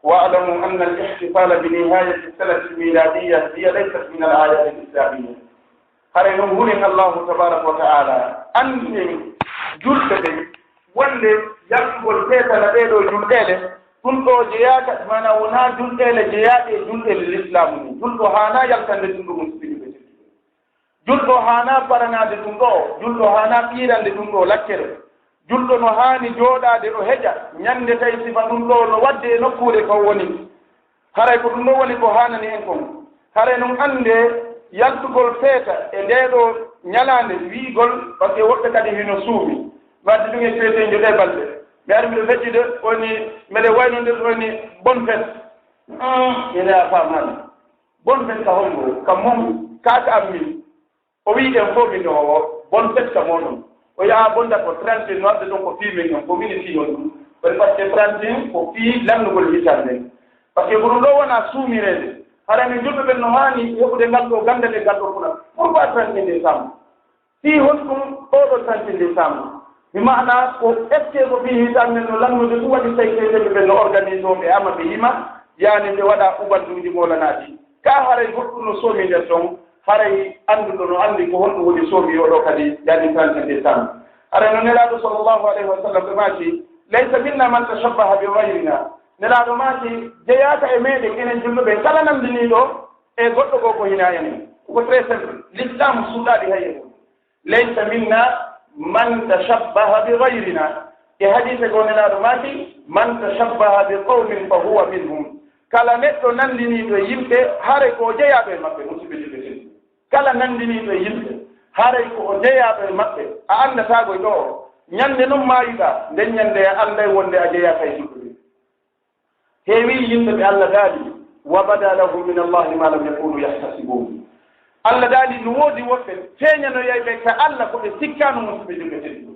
واعلموا أن الاحتفال بنهاية السنة الميلادية هي ليست من الأعياد الإسلامية. Haray non hulen Allahu tabaraka wa ta'ala, annden julɓe ɓen wonde yaltugol feetana ɗee ɗoo julɗeele, ɗum ɗoo jeyaaka, maanaa wonaa julɗeele jeyaaɗe e julɗeele Lislaamu ni. Julɗo haanaa yaltande ɗum ɗoo musidɓe tedduɓe. Julɗo haanaa paranaade ɗum ɗoo, julɗo haanaa ɓiirande ɗum ɗoo lakkere. Julɗo no haani jooɗaade o heƴa, ñande tawi sifa ɗum ɗoo no waɗde e nokkuure ko woni. Haray ko ɗum ɗoo woni ko haanani en kon. Haray non annde yaltugol feeta e ndee ɗoo ñalaande wi'igol, parce que woɓɓe kadi hino suumi. Wadde ɗum e feeteejo ɗee balɗe. Mi ari miɗo feƴƴude, woni mbeɗe waynondir woni bonne fête. Ah, ene a faamaani. Bonne fête ka hombo? Ka mum, ka ka ammi. O wi'i en fof min ɗo o bonne fête ka moɗon. O yaha bonda ko trente et un, no adda ɗon ko fii men on, ko mini fii on ɗum. Kono parce que trente et un ko fii lannugol hitande. Parce que ko ɗum ɗo wona suumireede. Hara min julɓe ɓen no haani heɓude ngal ɗo gandal e ngal ɗo fula. Pourquoi trente et un décembre? Fii honɗum oo ɗo trente et un décembre? Mi maana ko est-ce que ko fii hitande no lannude ɗum waɗi tawi seedeɓe ɓen no organise o ɓe ama ɓe yima, yaani ɓe waɗa ubanduuji moolanaaɗi. Ka haray goɗɗum no soomi nder ton, haray annduɗo no anndi ko honɗum woni soomi o ɗo kadi, yaani trente et un décembre. Haray no Nelaaɗo sallallahu alayhi wa sallam ɓe maaki, "Laysa minna man tashabbaha bi ghayrina." Nelaaɗo maaki, jeyaaka e meɗen enen julɓe ɓen kala nanndiniiɗo e goɗɗo goo ko hinaa enen. Ko très simple. L'islam suuɗaali hay e ɗum. "Laysa minna man tashabbaha bi ghayrina." E hadiise goo Nelaaɗo maaki, "Man tashabbaha bi qawmin fa huwa minhum." Kala neɗɗo nanndiniiɗo e yimɓe, haray ko o jeyaaɗo e maɓɓe, musidɓe julɓe tedduɓe. Kala nanndiniiɗo e yimɓe, haray ko o jeyaaɗo e maɓɓe. A anndataa goy ɗo o. Ñannde non maayuɗaa, nden ñannde a annday wonde a jeyaaka e julɓe ɓe. Heewii yimɓe ɓe Allah daali, "Wa bada lahum min Allahi ma lam yakunu yahtasibun." Allah daali, no woodi woɓɓe feeñanoyay ɓe ka Allah ko ɓe sikkaano, musidɓe julɓe tedduɓe.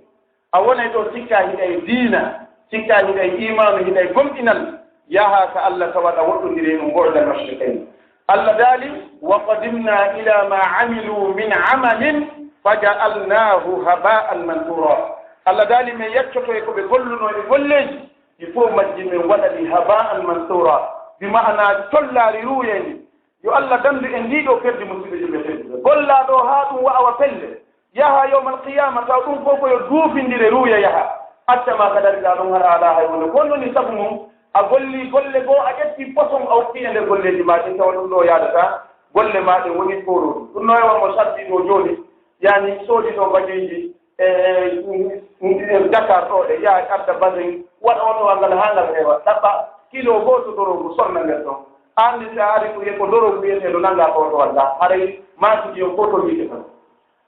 A wonay ɗo sikkaa hiɗa e diina, Sikka hiɗay iimaanu, hiɗay gomɗinal, yaha ka Allah tawa ɗa woɗɗondiri e ɗum, bu'dal mashriqayn. Allah daali, "Wa qadimna ila ma amilu min amalin faja'alnahu haba'an mansura." Allah daali, "Min yaccoto e ko ɓe gollunoo e golleeji, ɗi fof majji min waɗa ɗi haba'an mansura." Bi ma'ana collaari ruuyeendi. Yo Allah dandu en ndii ɗoo perdi, musidɓe julɓe tedduɓe. Gollaa ɗoo haa ɗum wa'awa pelle. Yaha yawmal qiyaama, taw ɗum fof ko yo duufindire ruuya yaha. Acca ma ka dariɗaa ɗum hara alaa hay huunde. Ko honɗum woni sabu mum? A gollii golle goo, a ƴettii poson a ukkii e nder golleeji maa ɗin, tawa ɗum ɗoo yaadataa golle maa ɗen, woni foorooji. Ɗum no e won mo sardi ɗoo jooni, yaani soodi ɗoo bajoyji e, e, e Dakar ɗoo, ɗe yaha adda basin, waɗa otowal ngal haa ngal heewa, ɗaɓɓa kilo gooto doroogu, sorna ngal ɗon. Aan ni, si a ari ko, ko doroogu wiyeteeɗo nanngaa ko otowal ngaa, haray maakiji on fof to wiite tan.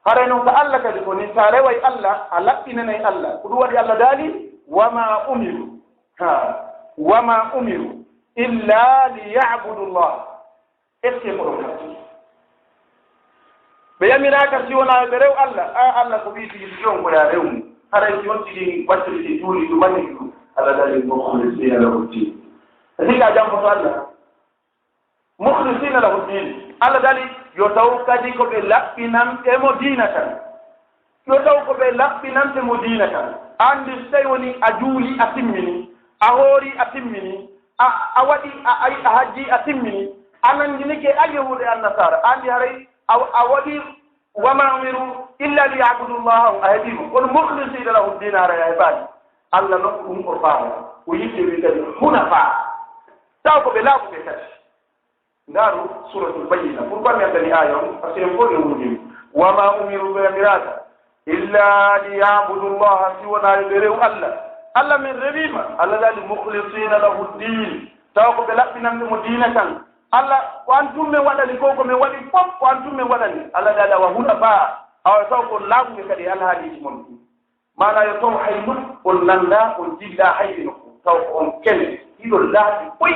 Haray noon ko Allah kadi ko ni, so a reway Allah, a laɓɓinanay Allah. Ko ɗum waɗi Allah daali, "Wa ma umiru." Ha, "Wa ma umiru illa li ya'budu Allah." Est-ce que ko ɗum hatti? Ɓe yamiraaka si wonaa ɓe rew Allah. A Allah ko ɓii tigi tigi on ko yaa rew mo. Haray si on tigi wattiri si juuli ɗum mani ɗum. Allah daali, "Mukhlisina lahu ddin." Hikka jam ko to Allah. "Mukhlisina lahu ddin." Allah daali, yo taw kadi ko ɓe laɓɓinanɓe mo diina kan. Yo taw ko ɓe laɓɓinanɓe mo diina kan. Anndi so tawi woni a juuli a timmini, a hoori a timmini, a, a waɗi a, a, a hajji a timmini, a nanndinike alyahuuda e annasaara, anndi haray a, a waɗi "Wa ma umiru illa li ya'budu Allaha", a heɓii mo. Kono "mukhlisina lahu ddin" haray a heɓaani. Allah noon ko ɗum o faala. O yiɗi ɓe kadi hunafaa. Taw ko ɓe laaɓuɓe kadi. Ndaaru Suuratul Bayyina. Pourquoi mi addani aaya on? Parce que en fof en wundii. "Wa ma umiru", ɓe yamiraaka, "illa li ya'budu Allaha", si wonaa yo ɓe rew Allah. Allah min rewii ma. Allah daali, "Mukhlisina lahu ddin." Taw ko ɓe laɓɓinanɓe mo diina kan. Allah, ko an tun min waɗani, ko ko min waɗi fof, ko an tun min waɗani. Allah daali, "Wa hunafaa." Awa taw ko laaɓuɓe kadi e alhaaliiji mon ɗin. Maanaa yo taw hay nokku on nanndaa, on jibidaa hay e nokku. Taw ko on kene, hiɗon laaɓi koy,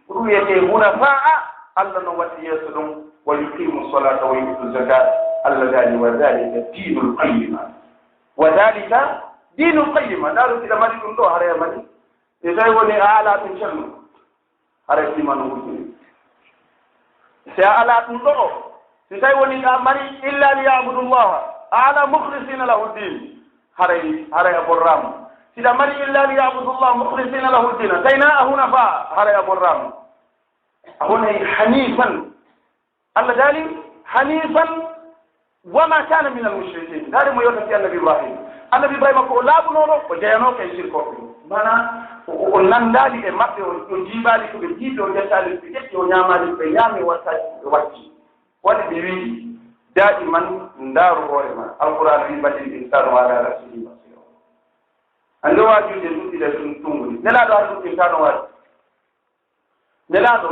ko ɗum wiyetee hunafaa'a. Allah no waɗi yeeso ɗon, "wa yuqimu salata wa yu'tu zakat." Allah daali, "Wa dhalika dinul qayyima." "Wa dhalika dinul qayyima." Ndaaru, hiɗa mari ɗum ɗo, haray a mari. E tawi woni a alaa ɗum, Ceerno, haray iimaan on wujjini. Si a alaa ɗum ɗo, si tawi woni a mari "illa li ya'budu Allaha", a alaa "mukhlisina lahu ddin", haray, haray a borraama. Si a mari "illa li ya'budu Allaha mukhlisina lahu ddin", tawi na a hunafaa, haray a borraama. A wonay hanifan. Allah daali, "hanifan wa ma kana minal mushrikin." Ndaari mo yewtati Annabi Ibrahima. Annabi Ibrahima ko o laaɓunooɗo, o jeyanooka e sirkooɓe. Maanaa, o, o, o nanndaali e maɓɓe, o, o jiibaali ko ɓe jiibi, o ƴettaali ko ɓe ƴetti, o ñaamaali ko ɓe ñaami, o wattaali ko ɓe watti. Waɗi ɓe wi'i, daa'iman ndaaru hoore ma. Alqur'aana wi'i, "Balil insanu ala nafsihi basira." Annde waajuuji ɗuɗɗi ɗe ɗum tunngude. Nelaaɗo haaldude ka no waaji. Nelaaɗo,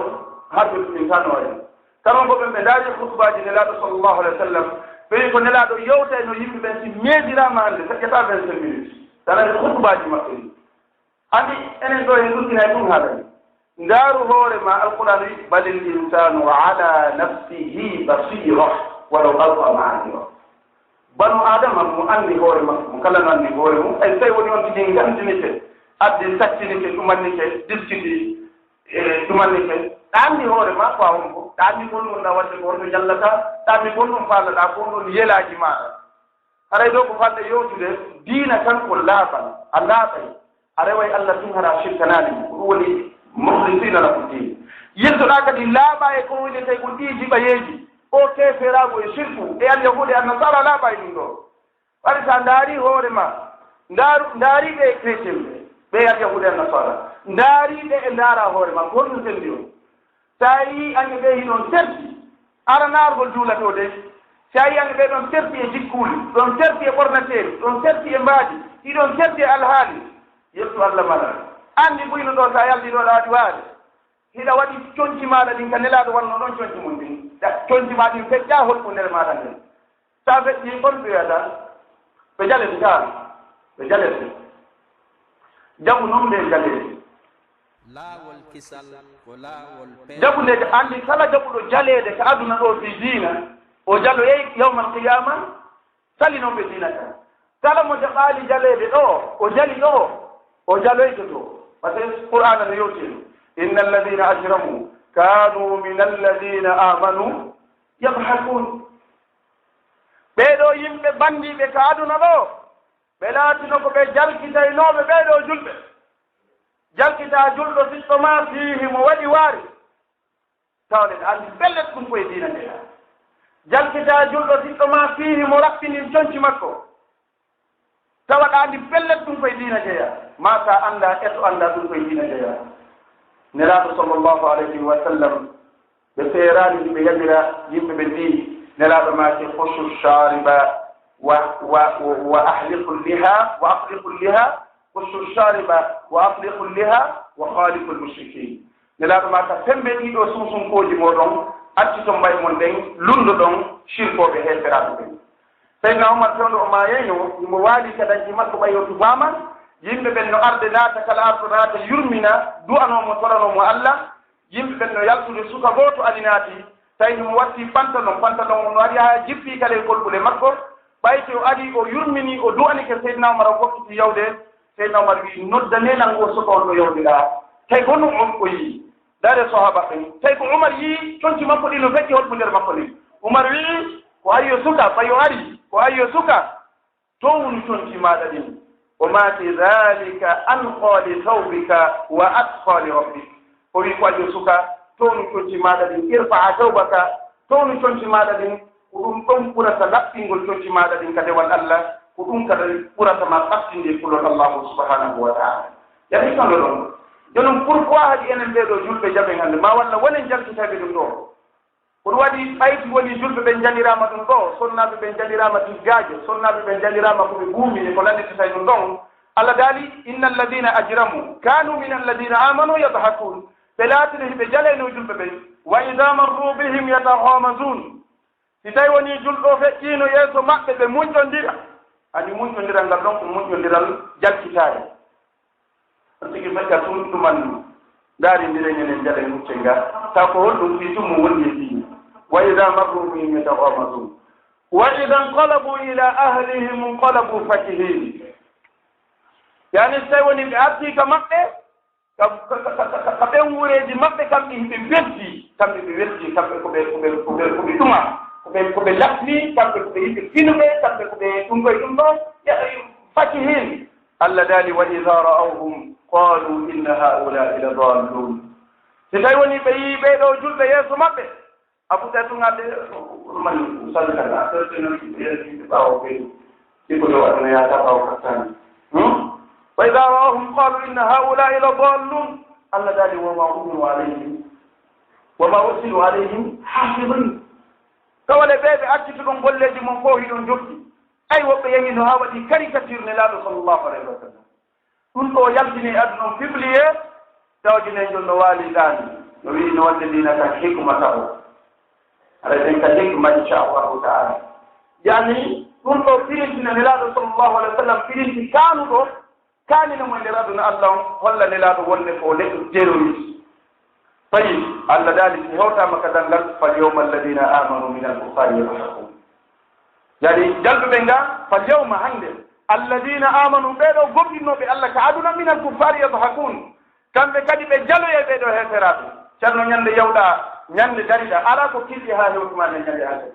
haa jooni min tan waɗi. Kala ko ɓe, ɓe ndaari khutbaaji Nelaaɗo sallallahu alaihi wasallam, ɓe wi ko Nelaaɗo yewtay no yimɓe ɓen si meediraama hannde, saƴƴataa vingt-cinq minutes. Tan ari khutbaaji maɓɓe ɗi. Anndi enen ɗo en ɗuttinay ɗum haala ni. Ndaaru hoore ma, Alqur'aan wi, "Balil insanu ala nafsihi basira, walaw alqa ma'azira." Banu Aadama mo anndi hoore makko, mo kala no anndi hoore mum, ay so tawi woni on tigi nganndinike, addi saccinike, ɗumannike, diskiti, e ɗumannike, ɗa anndi hoore ma ko a hombo, ɗa anndi ko honɗum ɗa waɗde, ko honɗum yallata, ɗa anndi ko honɗum faalaɗa, ko honɗum yelaaji maɗa. Haray ɗo ko faalɗe yewtude, diina kan ko laaɓal, a laaɓay. A reway Allah tun, hara shirkanaani mo. Ko ɗum woni mukhlisina lahu ddin. Yettoɗaa kadi laaɓaa e ko wiyetee ko ɗii jiɓayeeji, o keeferaagu e shirku, e alyahuuda e annasara laaɓaa e ɗum ɗo. Bari sa ndaari hoore ma, ndaaru, ndaari ɓe e chrétien ɓe, ɓe e alyahuuda e annasara. Ndaari ɓe e ndaara hoore ma, ko honɗum sendi on? Sa yii anɓe ɓe hiɗon terti, aranaargol juulatoo de. Sa yii anɓe ɓe ɗon terti e jikkuuli, ɗon terti e ɓornateeri, ɗon terti e mbaadi, hiɗon terti e alhaali. Yeesu Allah mala. Anndi buyno ɗo sa yalti ɗo ɗa waɗi waade. Hiɗa waɗi conci maaɗa ɗin ka Nelaaɗo wonno ɗon conci mum ɗin. Da conci ma ɗin feƴƴa holɓundere maaɗa nden. Sa feƴƴi kon ɓe wiyata, ɓe jalete ka, ɓe jalete. Jaɓu non nde jaleede. Laawol kisal ko laawol pe- Jaɓu nde, anndi kala jaɓuɗo jaleede ka aduna ɗo fii diina, o jaloyay yawmal qiyaama, sali non ɓe diina ka. Kala mo jaɓaali jaleede ɗo, o jali ɗo, O jaloyto to. Parce que Qur'aana no yewti en. Inna alladhina ajramu kanu min alladhina amanu yadhakun. Ɓee ɗoo yimɓe banndiiɓe ka aduna ɗoo, ɓe laatino ko ɓe jalkitaynooɓe ɓee ɗoo julɓe. Jalkitaa julɗo siɗɗo maa fii himo waɗi waari. Tawa ɗen anndi pellet ɗum ko e diina jeyaa. Jalkitaa julɗo siɗɗo maa fii himo raɓɓini conci makko. Tawa ɗa anndi pellet ɗum ko e diina jeyaa. Maa ka annda, eto annda ɗum ko e diina jeyaa. Nelaaɗo sallallahu alayhi wa sallam, ɓe seeraani, ɓe yaɓira yimɓe ɓe mbii, Nelaaɗo maaki, "Khusu shariba wa, wa, wa, wa ahliqu liha, wa ahliqu liha, khusu shariba wa ahliqu liha, wa khaliqu mushrikin." Nelaaɗo maaka, "Sembe ɗii ɗoo sunsunkooji mooɗon, acciton mbaye mon ɗen, lunndoɗon shirkooɓe heeferaaɓe ɓen." Seydina Umar fewndo o maayayno, himo waali ka dañji makko ɓay o tufaama, yimɓe ɓen no arde naata, kala arɗo naata yurmina, du'anoo mo, toranoo mo Alla. Yimɓe ɓen no yaltude, suka gooto ari naati, tawi himo watti pantalon, pantalon on no ari haa jippii ka ley kolɓule makko. Ɓay si o ari, o yurmini, o du'anike Seydina Umar, o fokkiti yawde. Seydina Umar wi'i, "Noddanee lan oo suka on ɗo yawdiɗaa." Tawi ko no on o yi'i. Ndaaree sahaaba ɓen. Tawi ko Umar yi'i, conci makko ɗin no feƴƴi holɓundeere makko nden. Umar wi'i, "Ko ayyo suka, ɓay o ari, ko ayyo suka. Townu conci maaɗa ɗin." O maaki, "Dhalika anqa li thawbika wa atqa li rabbik." O wi'i, "Ko ayyo suka, townu conci maaɗa ɗin, irfa'a thawbaka, townu conci maaɗa ɗin." Ko ɗum ɗon ɓurata laɓɓingol conci maaɗa ɗin ka dewal Alla, ko ɗum kadi ɓurata ma ɓattinde e kulol Allahu subhanahu wa ta'ala. Yani kono ɗon. Jooni pourquoi haɗi enen ɓee ɗoo julɓe jaɓen hannde, ma walla wonen jalkitayɓe ɗum ɗoo? Ko ɗum waɗi ɓay si wonii julɓe ɓen jaliraama ɗum ɗoo, sonnaaɓe ɓen jaliraama tiggaaje, sonnaaɓe ɓen jaliraama ko ɓe buumi e ko lannditata e ɗum ɗon. Alla daali, "Inna alladhina ajramu kanu min alladhina amanu yadhakun." Ɓe laatino hiɓe jalaynoo julɓe ɓen. "Wa idha marru bihim yataghamazun." Si tawi wonii julɗo feƴƴiino yeeso maɓɓe, ɓe muñƴondira. Ani muñƴondiral ngal ɗon ko muñƴondiral jalkitaare. On tigi feƴƴa tun ɗuman ndaarindire ñenen jale mucce nga. Taw ko honɗum fii tun mo wondi e diine. "Wa idha marru bihim yataghamazun. Wa idha inqalabu ila ahlihim inqalabu fakihin." Yani si tawi wonii ɓe artii ka maɓɓe, ka, ka, ka, ka, ka, ka ɓen wuureeji maɓɓe, kamɓe hiɓe weldi, kamɓe ɓe weldi, kamɓe ko ɓe, ko ɓe, ko ɓe, ko ɓe ɗuma, ko ɓe, ko ɓe lafni, kamɓe ko ɓe yimɓe finuɓe, kamɓe ko ɓe ɗum ɗo e ɗum ɗo, ya-, fakihin. Allah daali, "Wa idha ra'awhum qalu inna ha'ula'i ladallun." Si tawi woni ɓe yii ɓee ɗoo julɓe yeeso maɓɓe, Abu Tatunga de man salkata, sertino yimɓe ɓaawo ɓe, iko to aduna yaata ɓaawo kattani. Hmm? Wa idha ra'awhum qalu inna ha'ula'i ladallun. Allah daali, "Wa ma umiru alayhim, wa ma ursilu alayhim hafidin." Kawale ɓe ɓe accituɗon golleeji mon fof hiɗon jokki. Ay woɓɓe yangino haa waɗi caricature Nelaaɗo sallallahu alayhi wa sallam. Ɗum ɗo yaltini e aduna on publié, tawde nen jom no waali ɗaani. No wi'i no wonde ndina kan hikma taho. Aɗa ɗen ka hikma, inchallahu ta'ala. Yani, ɗum ɗo pirinti no Nelaaɗo sallallahu alayhi wa sallam pirinti kaanuɗo, kaanino mo e nder aduna Allah on, holla Nelaaɗo wonde ko neɗɗo terroriste. Tayyib, Allah daali si hewtaama ka danngal, "Fal yawma alladhina amanu min al kuffari yadhakun." Yani, jalɓe ɓe nga, "Fal yawma", hannde, "alladhina amanu", ɓee ɗoo gomɗinnooɓe Allah ka aduna, "min al kuffari yadhakun", kamɓe kadi ɓe jaloya ɓee ɗoo heeferaaɓe. Ceerno, ñannde yawɗaa, ñannde dariɗaa, alaa ko kiiɗi haa hewtuma e ñannde hannde.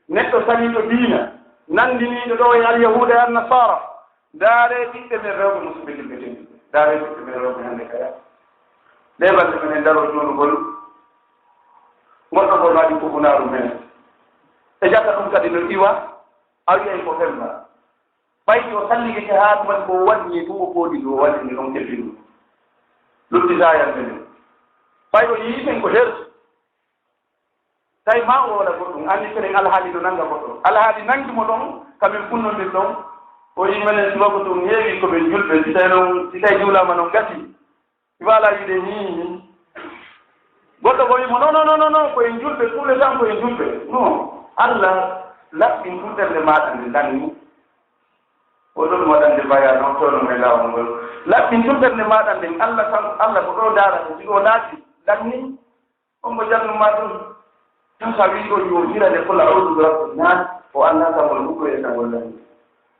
Neɗɗo saliiɗo diina, nanndiniiɗo ɗo e Alyahuuda e Annasaara, ndaaree ɓiɓɓe men rewɓe, musidɓe julɓe tedduɓe. Ndaaree ɓiɓɓe men rewɓe hannde kaya. Ɗee balɗe menen daroo jooɗugol, goɗɗo goo no waɗi kufunaaru men. E jaka ɗum kadi no iwa, a wi'ay ko femba. Ɓay o sallike ke haa tuma ko o waɗi ni, ɗum o fooɗi ɗum, o waɗi ni ɗon kebbinu. Lutti saayal menen. Ɓay o yii ɓen ko herti. Tawi ma o woola goɗɗum, anndi seren alhaali no nannga goɗɗo. Alhaali nanngi mo ɗon, kamin kunnondir ɗon, o yii menen subaka ɗum heewi ko ɓen julɓe, si tawi noon, si tawi juulaama noon gasi. Si faala wiide, "Hii, hii." Goɗɗo ko wii mo, "Non, non, non, non, non, ko en julɓe, tous les temps ko en julɓe." Non, Allah laɓɓin tun ɓernde maaɗa nde lanni. O ɗon waɗande baya noon, toono men laawol ngol. Laɓɓin tun ɓernde maaɗa nden, Allah kan, Allah ko ɗo daarata, si ɗo naati, lanni. On mo jannuma ɗum, tan so a wii o yo hirane, qul a'udhu bi rabbin nas, o anndaa ka ngol huɗo e ka ngol lannde.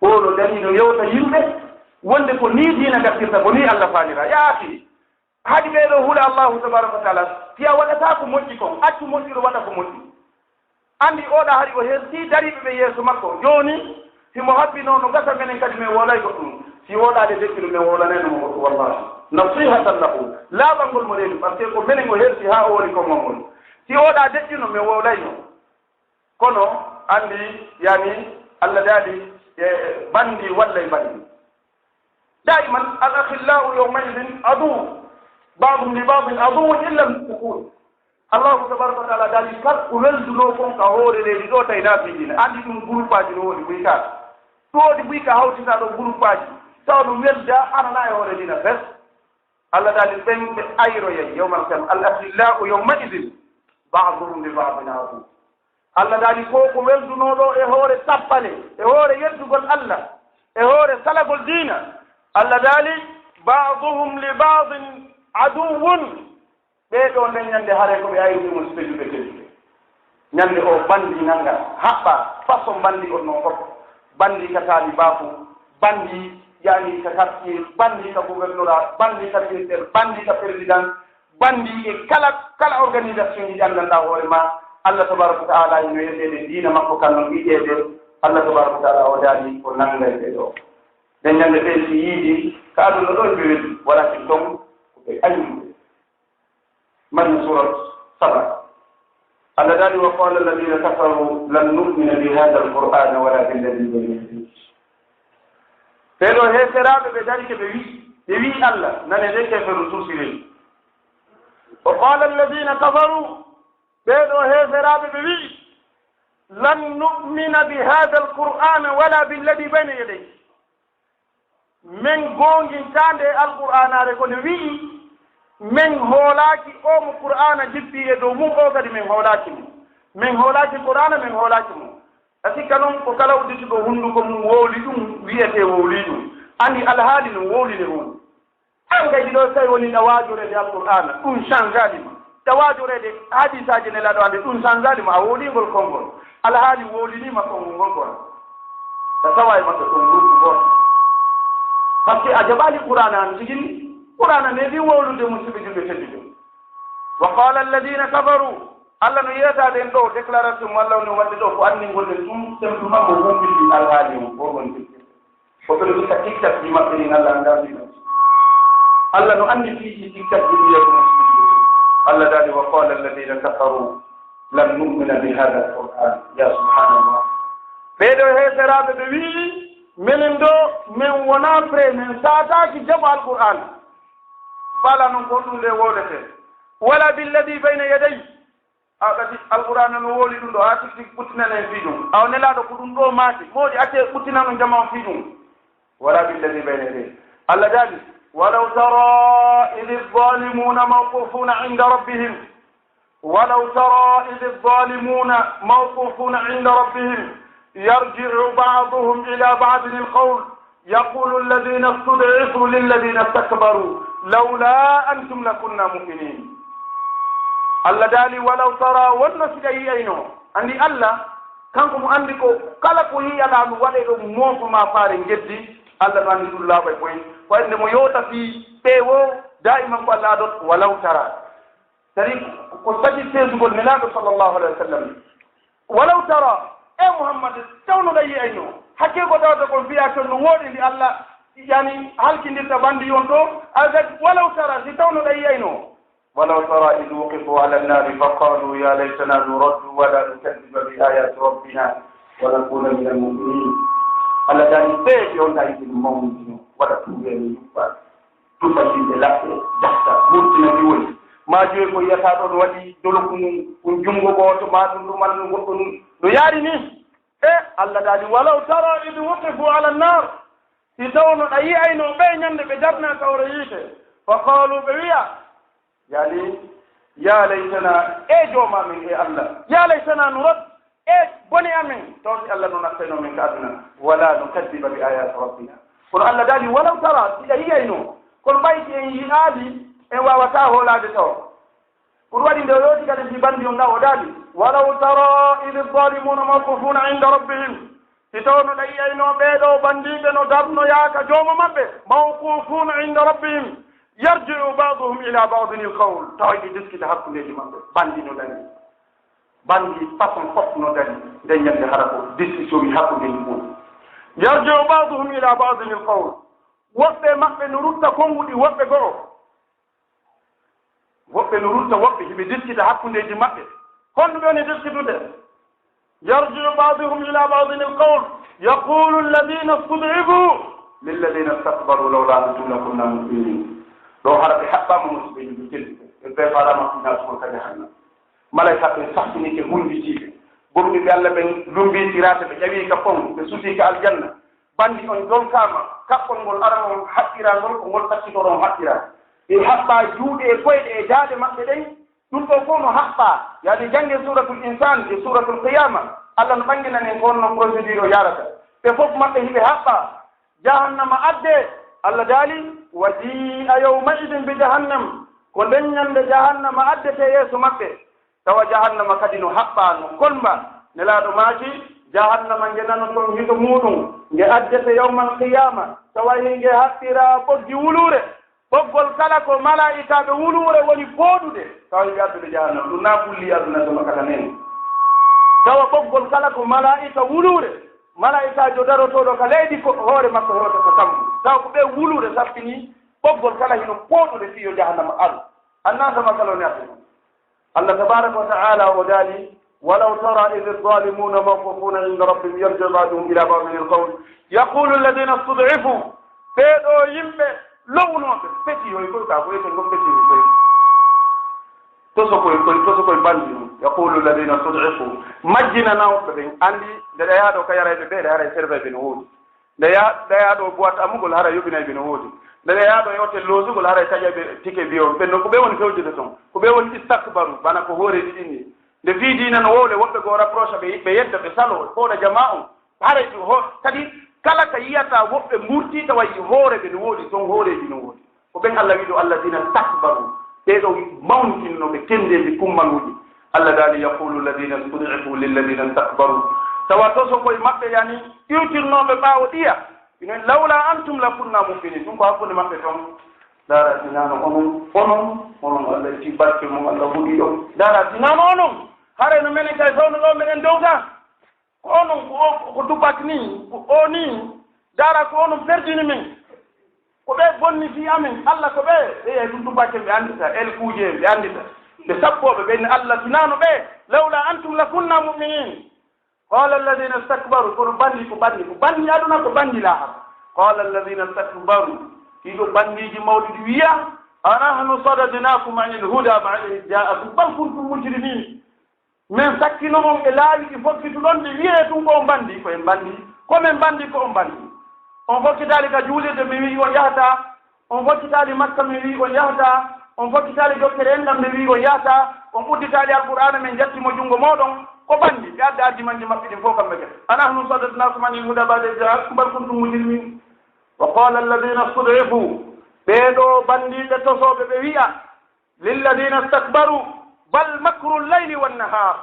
O no darii no yewta yimɓe, Wonde ko nii diina gasirta, ko nii Allah faalira. Yaa akhi, haɗi ɓee ɗoo hula Allahu tabaraka wa taala, si a waɗataa ko moƴƴi kon, accu moƴƴuɗo waɗa ko moƴƴi. Anndi oɗa hari o hertii dariiɓe ɓe yeeso makko. Jooni, himo habbinoo no gasa menen kadi men wowlay goɗɗum. Si wowlaade deƴƴuɗo men wowlanayno mo goɗɗum wallahi. Nasihatan lahu, laaɓangol mo reedu, parce que ko menen o herti haa o woni konngol ngol. Si oɗa deƴƴuno men wowlayno. Kono anndi, yani, Allah daali e banndi walla e banndi. Daiman, al akhillau yawma idin adu, ba'dhum li ba'dhin aduwwun illa al muttaqun. Allahu tabaraka wa taala daali kala ko weldunoo kon ka hoore leydi ɗo tawi naafii diina. Anndi ɗum groupe aji no woodi buy ka. Ɗum woodi buy ka hawtita ɗo groupe aji. Tawa ɗum welda anana e hoore diina fes. Allah daali ɓen ɓe ayroyay yawmal qiyama. Al akhillau yawma idin ba'dhum li ba'dhin adu. Allah daali ko ko weldunoo ɗo e hoore tappale, e hoore yeddugol Allah, e hoore salagol diina. Allah daali, ba'dhuhum li ba'dhin aduwwun. Ɓee ɗoo nden ñande haray ko ɓe ayruɓe musiɓɓe julɓe tedduɓe. Ñande o banndi nanga, haɓɓa, façon banndi on non fof. Banndi ka taalibaaku, banndi yani ka quartier, banndi ka gouvernorat, banndi ka directeur, banndi ka président, banndi e kala, kala organisation ji ɗi anndanɗaa hoore ma. Allah tabaraka wa taala ino yeɗeede diina makko kan non ɓiyeede. Allah tabaraka wa taala o daali ko nanngay ɓe ɗoo. Nden ñande ɓe si yiidi ka aduna ɗo ɓe weli, walakin ton ko ɓe ayruɓe. Mari surat Saba. Allah daali, wa qala alladhina kafaru lan nu'mina bi hadha alqur'ana wala billadhi bayna yadayhi. Ɓee ɗoo heeferaaɓe ɓe darike ɓe wi'i, ɓe wi'i Allah, nane de keferu susireni. Wa qala alladhina kafaru, ɓee ɗoo heeferaaɓe ɓe wi'i, lan nu'mina bi hadha alqur'ana wala billadhi bayna yadayhi. Men goongintaande e Alqur'aanaare ko nde wi'i, men hoolaaki oo mo Qur'aana jippii e dow mum oo kadi men hoolaaki mo. Men hoolaaki Qur'aana, men hoolaaki mo. A sikka non ko kala uddituɗo hunnduko mum wowli ɗum wi'etee wowlii ɗum. Anndi alhaali no wowli nde woni. An kay ɗiɗo tawi woni na waajoreede Alqur'aana, ɗum changeali ma. Tawa joreede hadiisaaji Nelaaɗo ande ɗum sanzaali ma a wowlingol konngol. Alhaali wowliniima konngol ngol kon. Ka tawa e maɓɓe kon groupe gooto. Parce que a jaɓaali Qur'aana an tigi ni. Qur'aana neeɓi wowlude musiɓɓe julɓe tedduɓe. Wa qala alladhina kafaru, Allah no yeetaade en ɗo déclaration mo Allah woni waɗde ɗo ko anndingol en ɗum simplement ko humbiti alhaali on ko on tigi. Ko ɓe ɗo sikka tiktak ji maɓɓe ɗin Allah anndaa ɗum. Allah no anndi fii ɗi tiktak ji ɗin yeeso mum. Allah daali wa qala alladhina kafaru lan nu'mina bi hadha alquran. Ya subhanallah. Ɓee ɗoo heeferaaɓe ɓe wi'i, menen ɗo men wonaa prêt, men saataaki jaɓo Alqur'aana. Fala non ko ɗum nde wowletee. Wala billadhi bayna yadayhi. A kadi Alqur'aana no wowli ɗum ɗo, haa tigi tigi ɓuttinana en fii ɗum. Awa Nelaaɗo ko ɗum ɗo maaki, moodi accee ɓuttinano jama on fii ɗum. Wala billadhi bayna yadayhi. Allah daali, walaw tara idh adh-dhalimuna mawqufuna inda rabbihim. Walaw tara idh adh-dhalimuna mawqufuna inda rabbihim yarji'u ba'duhum ila ba'din al-qawl. يقول الذين استضعفوا للذين استكبروا لولا أنتم لكنا مؤمنين. Allah daali, walaw tara, wonno si ɗa yi'ayno. Anndi Allah, kanko mo anndi ko kala ko yi'aɗaa ɗum waɗee ɗo moofu ma faare ngeddi, Allah no anndi ɗum laaɓay koy. Ko ende mo yoota fii ɓee wo, daiman ko Allah adot, walaw tara. Sari ko saki seedugol Nelaaɗo sallallahu alaihi wa sallam. Walaw tara, e Muhammad, tawno ɗa yi'ayno. Hakkee ko tawata kon fiya kon no wooɗi ndi Allah, yani, halkindirta bandi on to. Alkad, walaw tara, si tawno ɗa yi'ayno. Walaw tara idh wuqifu ala an-nari fa qalu ya laytana nuraddu wa la nukadhdhiba bi ayati rabbina wa nakuna min al-mu'minin. Allah daali, ɓe ɓe on daali ɗum mawni ɗum, waɗa tuuɓe mi yubba. Tufa yimɓe laɓɓe, jahta, wurtina diwol. Maa joyi ko yiyata ɗon waɗi doloku mum, ɗum junngo gooto, maa ɗum ɗuman ɗum goɗɗo ɗum. No yaari ni. E Allah daali, walaw tara idh wuqifu ala an-nar. Si tawno ɗa yi'ayno ɓe ñande ɓe darna kawre yiite. Fa qalu, ɓe wi'a, yani, ya laytana, e jooma men, e Allah. Ya laytana nurad, e bone amen, taw si Allah no nattayno men ka aduna, wala nukaddiba bi ayati rabbina. Kono Allah daali, walaw tara, si ɗa yi'ayno, kono ɓay si en yi'aali, en waawataa hoolaade taw. Kono waɗi nde o yooti kadi si bandi on ɗa, o daali, walaw tara idh adh-dhalimuna mawqufuna inda rabbihim. Si tawno ɗa yi'ayno ɓee ɗoo banndiiɓe no darnoyaa ka jooma maɓɓe, mawqufuuna inda rabbihim, yarji'u ba'duhum ila ba'din il-qawl, tawa hiɓe diskita hakkundeeji maɓɓe, banndi no darii, banndi façon fof no darii, nden ñannde hara ko diski sowi hakkundeeji mum. Yarji'u ba'duhum ila ba'din il-qawl, woɓɓe maɓɓe no rutta konnguɗi woɓɓe go'o. Woɓɓe no rutta woɓɓe, hiɓe diskita hakkundeeji maɓɓe. Honɗuɓe woni diskitude? Yarji'u ba'duhum ila ba'din al-qawl, yaqulu alladhina istud'ifu lilladhina istakbaru lawla antum lakunna mu'minin. Ɗoo hara ɓe haɓɓaama, musiɓɓe julɓe tedduɓe, ɓe preparama naatugol ka jahannama. Malaykaaɓe ɓen saftinike hunnditiiɓe. Gomɗinɓe Alla ɓen lummbitiraate, ɓe ƴawii ka fon, ɓe sutii ka aljanna. Banndi on dolkaama, kaɓɓol ngol aranol haqqirangol ko ngol ɗaccitoron haqqira. Ɓe haɓɓaa juuɗe e koyɗe e daaɗe maɓɓe ɗen, ɗum ɗoo fof no haɓɓaa. Yaani jannge Suuratul Insaan e Suuratul Qiyaama, Alla no ɓanngina en ko honno procédure o yaarata. Ɓe fof maɓɓe hiɓe haɓɓaa. Jahannama addee, Alla daali, wa jii'a yawma'idin bi jahannam, ko nden ñannde jahannama addetee yeeso maɓɓe. Tawa jahannama kadi no haɓɓaa, no kolmbaa. Nelaaɗo maaki, jahannama nge nanoton hito muuɗum, nge addete yawmal qiyaama, tawa hinge haɓɓiraa ɓoggi wuluure. Ɓoggol kala ko malaa'ikaaɓe wuluure woni fooɗude, tawa hiɓe addude jahannama. Ɗum na ɓulli aduna so makata nene. Tawa ɓoggol kala ko malaa'ika wuluure, malaa'ikaajo darotooɗo ka leydi, ko hoore makko hewtata kammu. Tawa ko ɓe wuluure sappini ɓoggol kala hino fooɗude fii yo jahannama aru. Annaa so makka lo ne aduna. Allah tabaraka wa ta'ala o daali, walaw tara idh adh-dhalimuna mawqufuna inda rabbihim yarji'u ba'duhum ila ba'din al-qawl yaqulu alladhina istud'ifu, ɓee ɗoo yimɓe lo'unooɓe, feti hoy koy ka ko eten gon feti hoy koy. Toso koy koy, toso koy banndi ɗum. Yaqulu alladhina istud'ifu, majjinanooɓe ɓen, anndi nde ɗayaa ɗoo ka yarayɓe ɓee, ɗe haray servayɓe no woodi. Nde ya-, nde yaha ɗo boîte amugol, hara yoɓinayɓe no woodi. Nde yaha ɗo e hotel loosugol, hara e taƴayɓe tike biyo, ɓen no ko ɓe woni fewjude ton. Ko ɓe woni istakbaru, bana ko hooreeji ɗin ni. Nde fii diina no wowle, woɓɓe goo rapproche ɓe, ɓe yedda, ɓe saloo, fooɗa jamaa on. Haray ɗum ho-, kadi kala ka yiyata woɓɓe murtii tawa yi hoore ɓe no woodi ton, hooreeji no woodi. Ko ɓen Allah wi'i ɗo, "Alladina stakbaru", ɓee ɗo mawnitinno ɓe kenndeeji kummaluuji. Allah daali, "Yaqulu alladina stud'ifu lilladina stakbaru." Tawa toso koye maɓɓe, yani, iwtirnooɓe ɓaawo ɗiya. Ina, "Lawla antum lakunna mu'minin." Ɗum ko hakkunde maɓɓe ton. Dara, sinano onon, onon, onon Allah itti barke mon, Allah huɗi ɗo. Dara, sinano onon, haray no menen kay fawno ɗo meɗen dowta. Ko onon, ko o, ko Tupac ni, ko o ni, dara ko onon perdini min. Ko ɓe bonni fii amen, Allah ko ɓe, ɓe yehi ɗum Tupac en ɓe anndita, El Kuuje en ɓe anndita. Ɓe sappooɓe, ɓe inni Allah tinano ɓe, "Lawla antum lakunna mu'minin." Qala alladhina istakbaru, kono banndi ko banndi, ko banndi aduna, ko banndi lahara. Qala alladhina istakbaru, ɗiɗo banndiiji mawɗi ɗi wiya, "Anahnu sadadnakum anil huda ba'da idh ja'akum bal kuntum mujrimin." Min sakkino on e laawi ɗi fokkituɗon, ɗi wiyee tun ko on banndi, ko en banndi, ko min banndi, ko on banndi. On fokkitaali ka juulirde, mi wi'i on yahataa, on fokkitaali Makka, mi wi'i on yahataa, on fokkitaali dokkere enɗan, mi wi'i on yahataa, on udditaali Alqur'aana, min jatti mo junngo mooɗon, ko banndi, ɓe adda ardimanji maɓɓe ɗin fof kamɓe kadi. Anahnu sadadnakum anil huda ba'da idh ja'akum bal kuntum mujrimin. Wa qala alladhina istud'ifu, ɓee ɗoo banndiiɓe tosooɓe ɓe wi'a, lilladhina istakbaru, bal makru llayli wan nahar.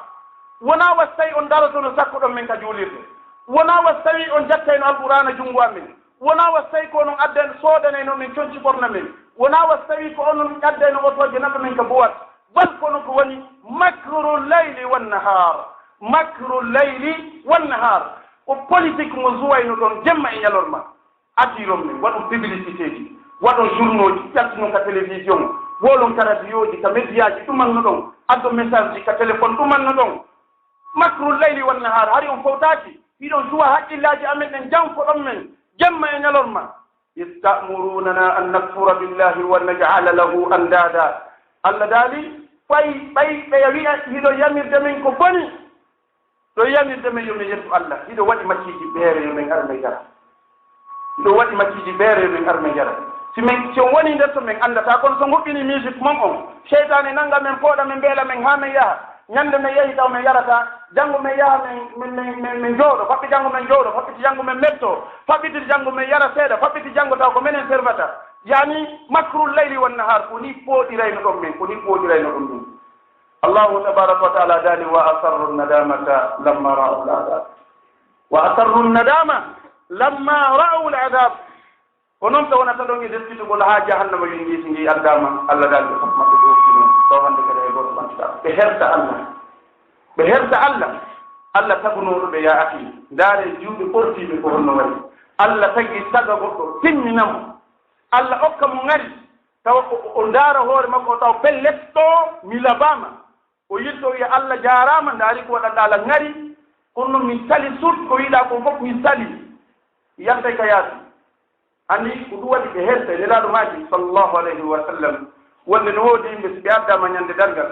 Wonaa was tawi on darotono sakkoɗon men ka juulirde. Wonaa was tawi on jattayno Alqur'aana junngo amen. Wonaa was tawi ko onon addan soodanayno men conci ɓorna men. Wonaa was tawi ko onon addayno otooje naɓa men ka boîte. Bal kono ko woni makru llayli wan nahar. Makru llayli wan nahar. Ko politique mo zuwayno ɗon jemma e ñalorma. Attiron men, waɗon publicité ji, waɗon journaux ji, ƴattunon ka télévision, wolon ka radioji, ka média ji, ɗumanno ɗon, addo message ji ka téléphone, ɗumanno ɗon. Makru llayli wan nahar, hari on fowtaaki, hiɗon suwa haqqillaaji amen ɗen, janfoɗon men, jemma e ñalorma. Is ta'murunana an nakfura billahi wa naj'ala lahu andada. Allah daali, ɓay, ɓay, ɓeya wi'a, hiɗo yamirde men ko boni. Ɗo yamirde men yo min yettu Allah, hiɗo waɗi macciiji beere yo min ar min yara. Hiɗo waɗi macciiji beere yo min ar min yara. Si min, si on woni nder to min anndata, kono so ngoɓɓini musique mon on, seytaane nannga men, pooɗa men, mbeela men haa min yaha. Ñannde min yahi taw min yarata, janngo min yaha min, min, min, min, min jooɗo, faɓɓi janngo min jooɗo, faɓɓiti janngo min metto, faɓɓiti janngo min yara seeɗa, faɓɓiti janngo taw ko menen servata. Yaani makru llayli wan nahar, ko ni pooɗirayno ɗon min, ko ni pooɗirayno ɗon min. Allahu tabaraka wa taala daali, "Wa asarru nadamata lamma ra'u l-adab." وأسروا الندامة لما رأوا العذاب. Ko noon ɓe wonata ɗoon e deskitugol haa jahannama winndii, si ngi addaama, Allah daali ɓe fof maɓɓe ɓe hokkino, taw hannde kadi hay gooto ɓantataa. Ɓe herta Allah. Ɓe herta Allah. Allah tagunooɗo ɓe, yaa akii, ndaaree juuɗe ɓortiiɗe ko honno wayi. Allah tagi taga goɗɗo, timmina mo. Allah okka mo ŋari, tawa o, o, o ndaara hoore makko, o tawa pellet ɗo mi labaama. O yetto wiya, "Allah jaaraama, ndaari ko waɗanɗaa lan ŋari, kono noon min sali suut, ko wiɗaa ko fof min sali." Yaltay ka yaasi. Anndi ko ɗum waɗi ɓe herta e Nelaaɗo maaki, sallallahu alayhi wa sallam, wonde no woodi yimɓe, si ɓe addaama ñande darngal,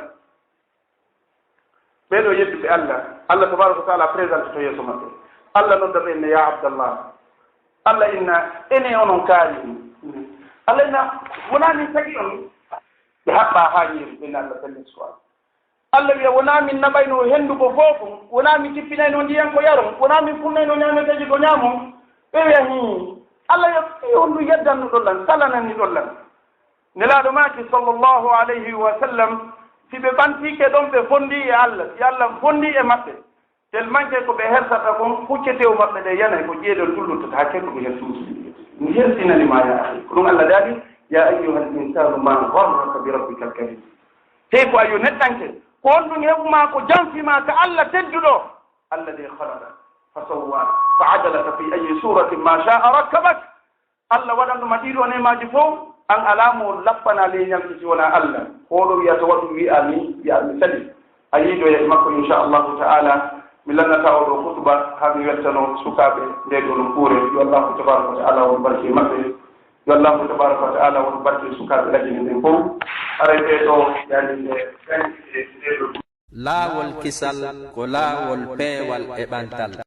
ɓee ɗoo yedduɓe Allah, Allah tabaaraka wa taala présenté to yeeso maɓɓe. Allah nodda ɓe, inna, "Ya Abdallah." Allah inna, "Ene onon kaari?" Allah inna, "Wonaa min tagi on?" Ɓe haɓɓa haa yeeru, ɓe inna, "Allah, pellet, suwaa." Allah wiya, "Wonaa min naɓayno henndu ko foofum, wonaa min tippinayno ndiyan ko yaron, wonaa min funnayno ñaameteeji ko ñaamon?" Ɓe wiya, "Hii." Allah wiya, "Fii honɗum yeddannoɗon lan, salananniɗon lan?" Nelaaɗo maaki, sallallahu alayhi wa sallam, si ɓe ɓantiike ɗon, ɓe fonndii e Allah, si Allah fonndii e maɓɓe, tellement que ko ɓe hersata kon, hucce tew maɓɓe ɗe yanay, ko ƴeeɗon ɗum luttata, hakke ko ɓe hersuusi. Mi hersinani ma, yaa akhi. Ko ɗum Allah daali, "Ya ayyuhal insanu ma gharraka bi rabbikal karim." Hey ko a yo neɗɗanke, ko honɗum heɓu ma ko janfi ma ka Allah tedduɗo? Alladhi khalaqa fa sawwa fa adalaka fi ayyi suratin ma sha'a rakkabak. Allah waɗanɗo ma ɗiɗo neemaaji fof, an alaa mo lappana ley ñalɗi si wonaa Allah. Ko ɗo wiyata waɗu, wi'a ni, wi'a mi sali. A yiidoya e makko, inchallahu ta'ala. Mi lannata oo ɗoo khutba haa mi weltano sukaaɓe ndee ɗoo nokkuure. Yo Allahu tabaraka wa ta'ala won barke e maɓɓe. Yo Allahu tabaraka wa ta'ala won barke e sukaaɓe Lagine ɓen fof. Haray ɓee ɗoo, yani, ɓe dañi e ndee ɗoo. Laawol kisal ko laawol peewal e ɓantal.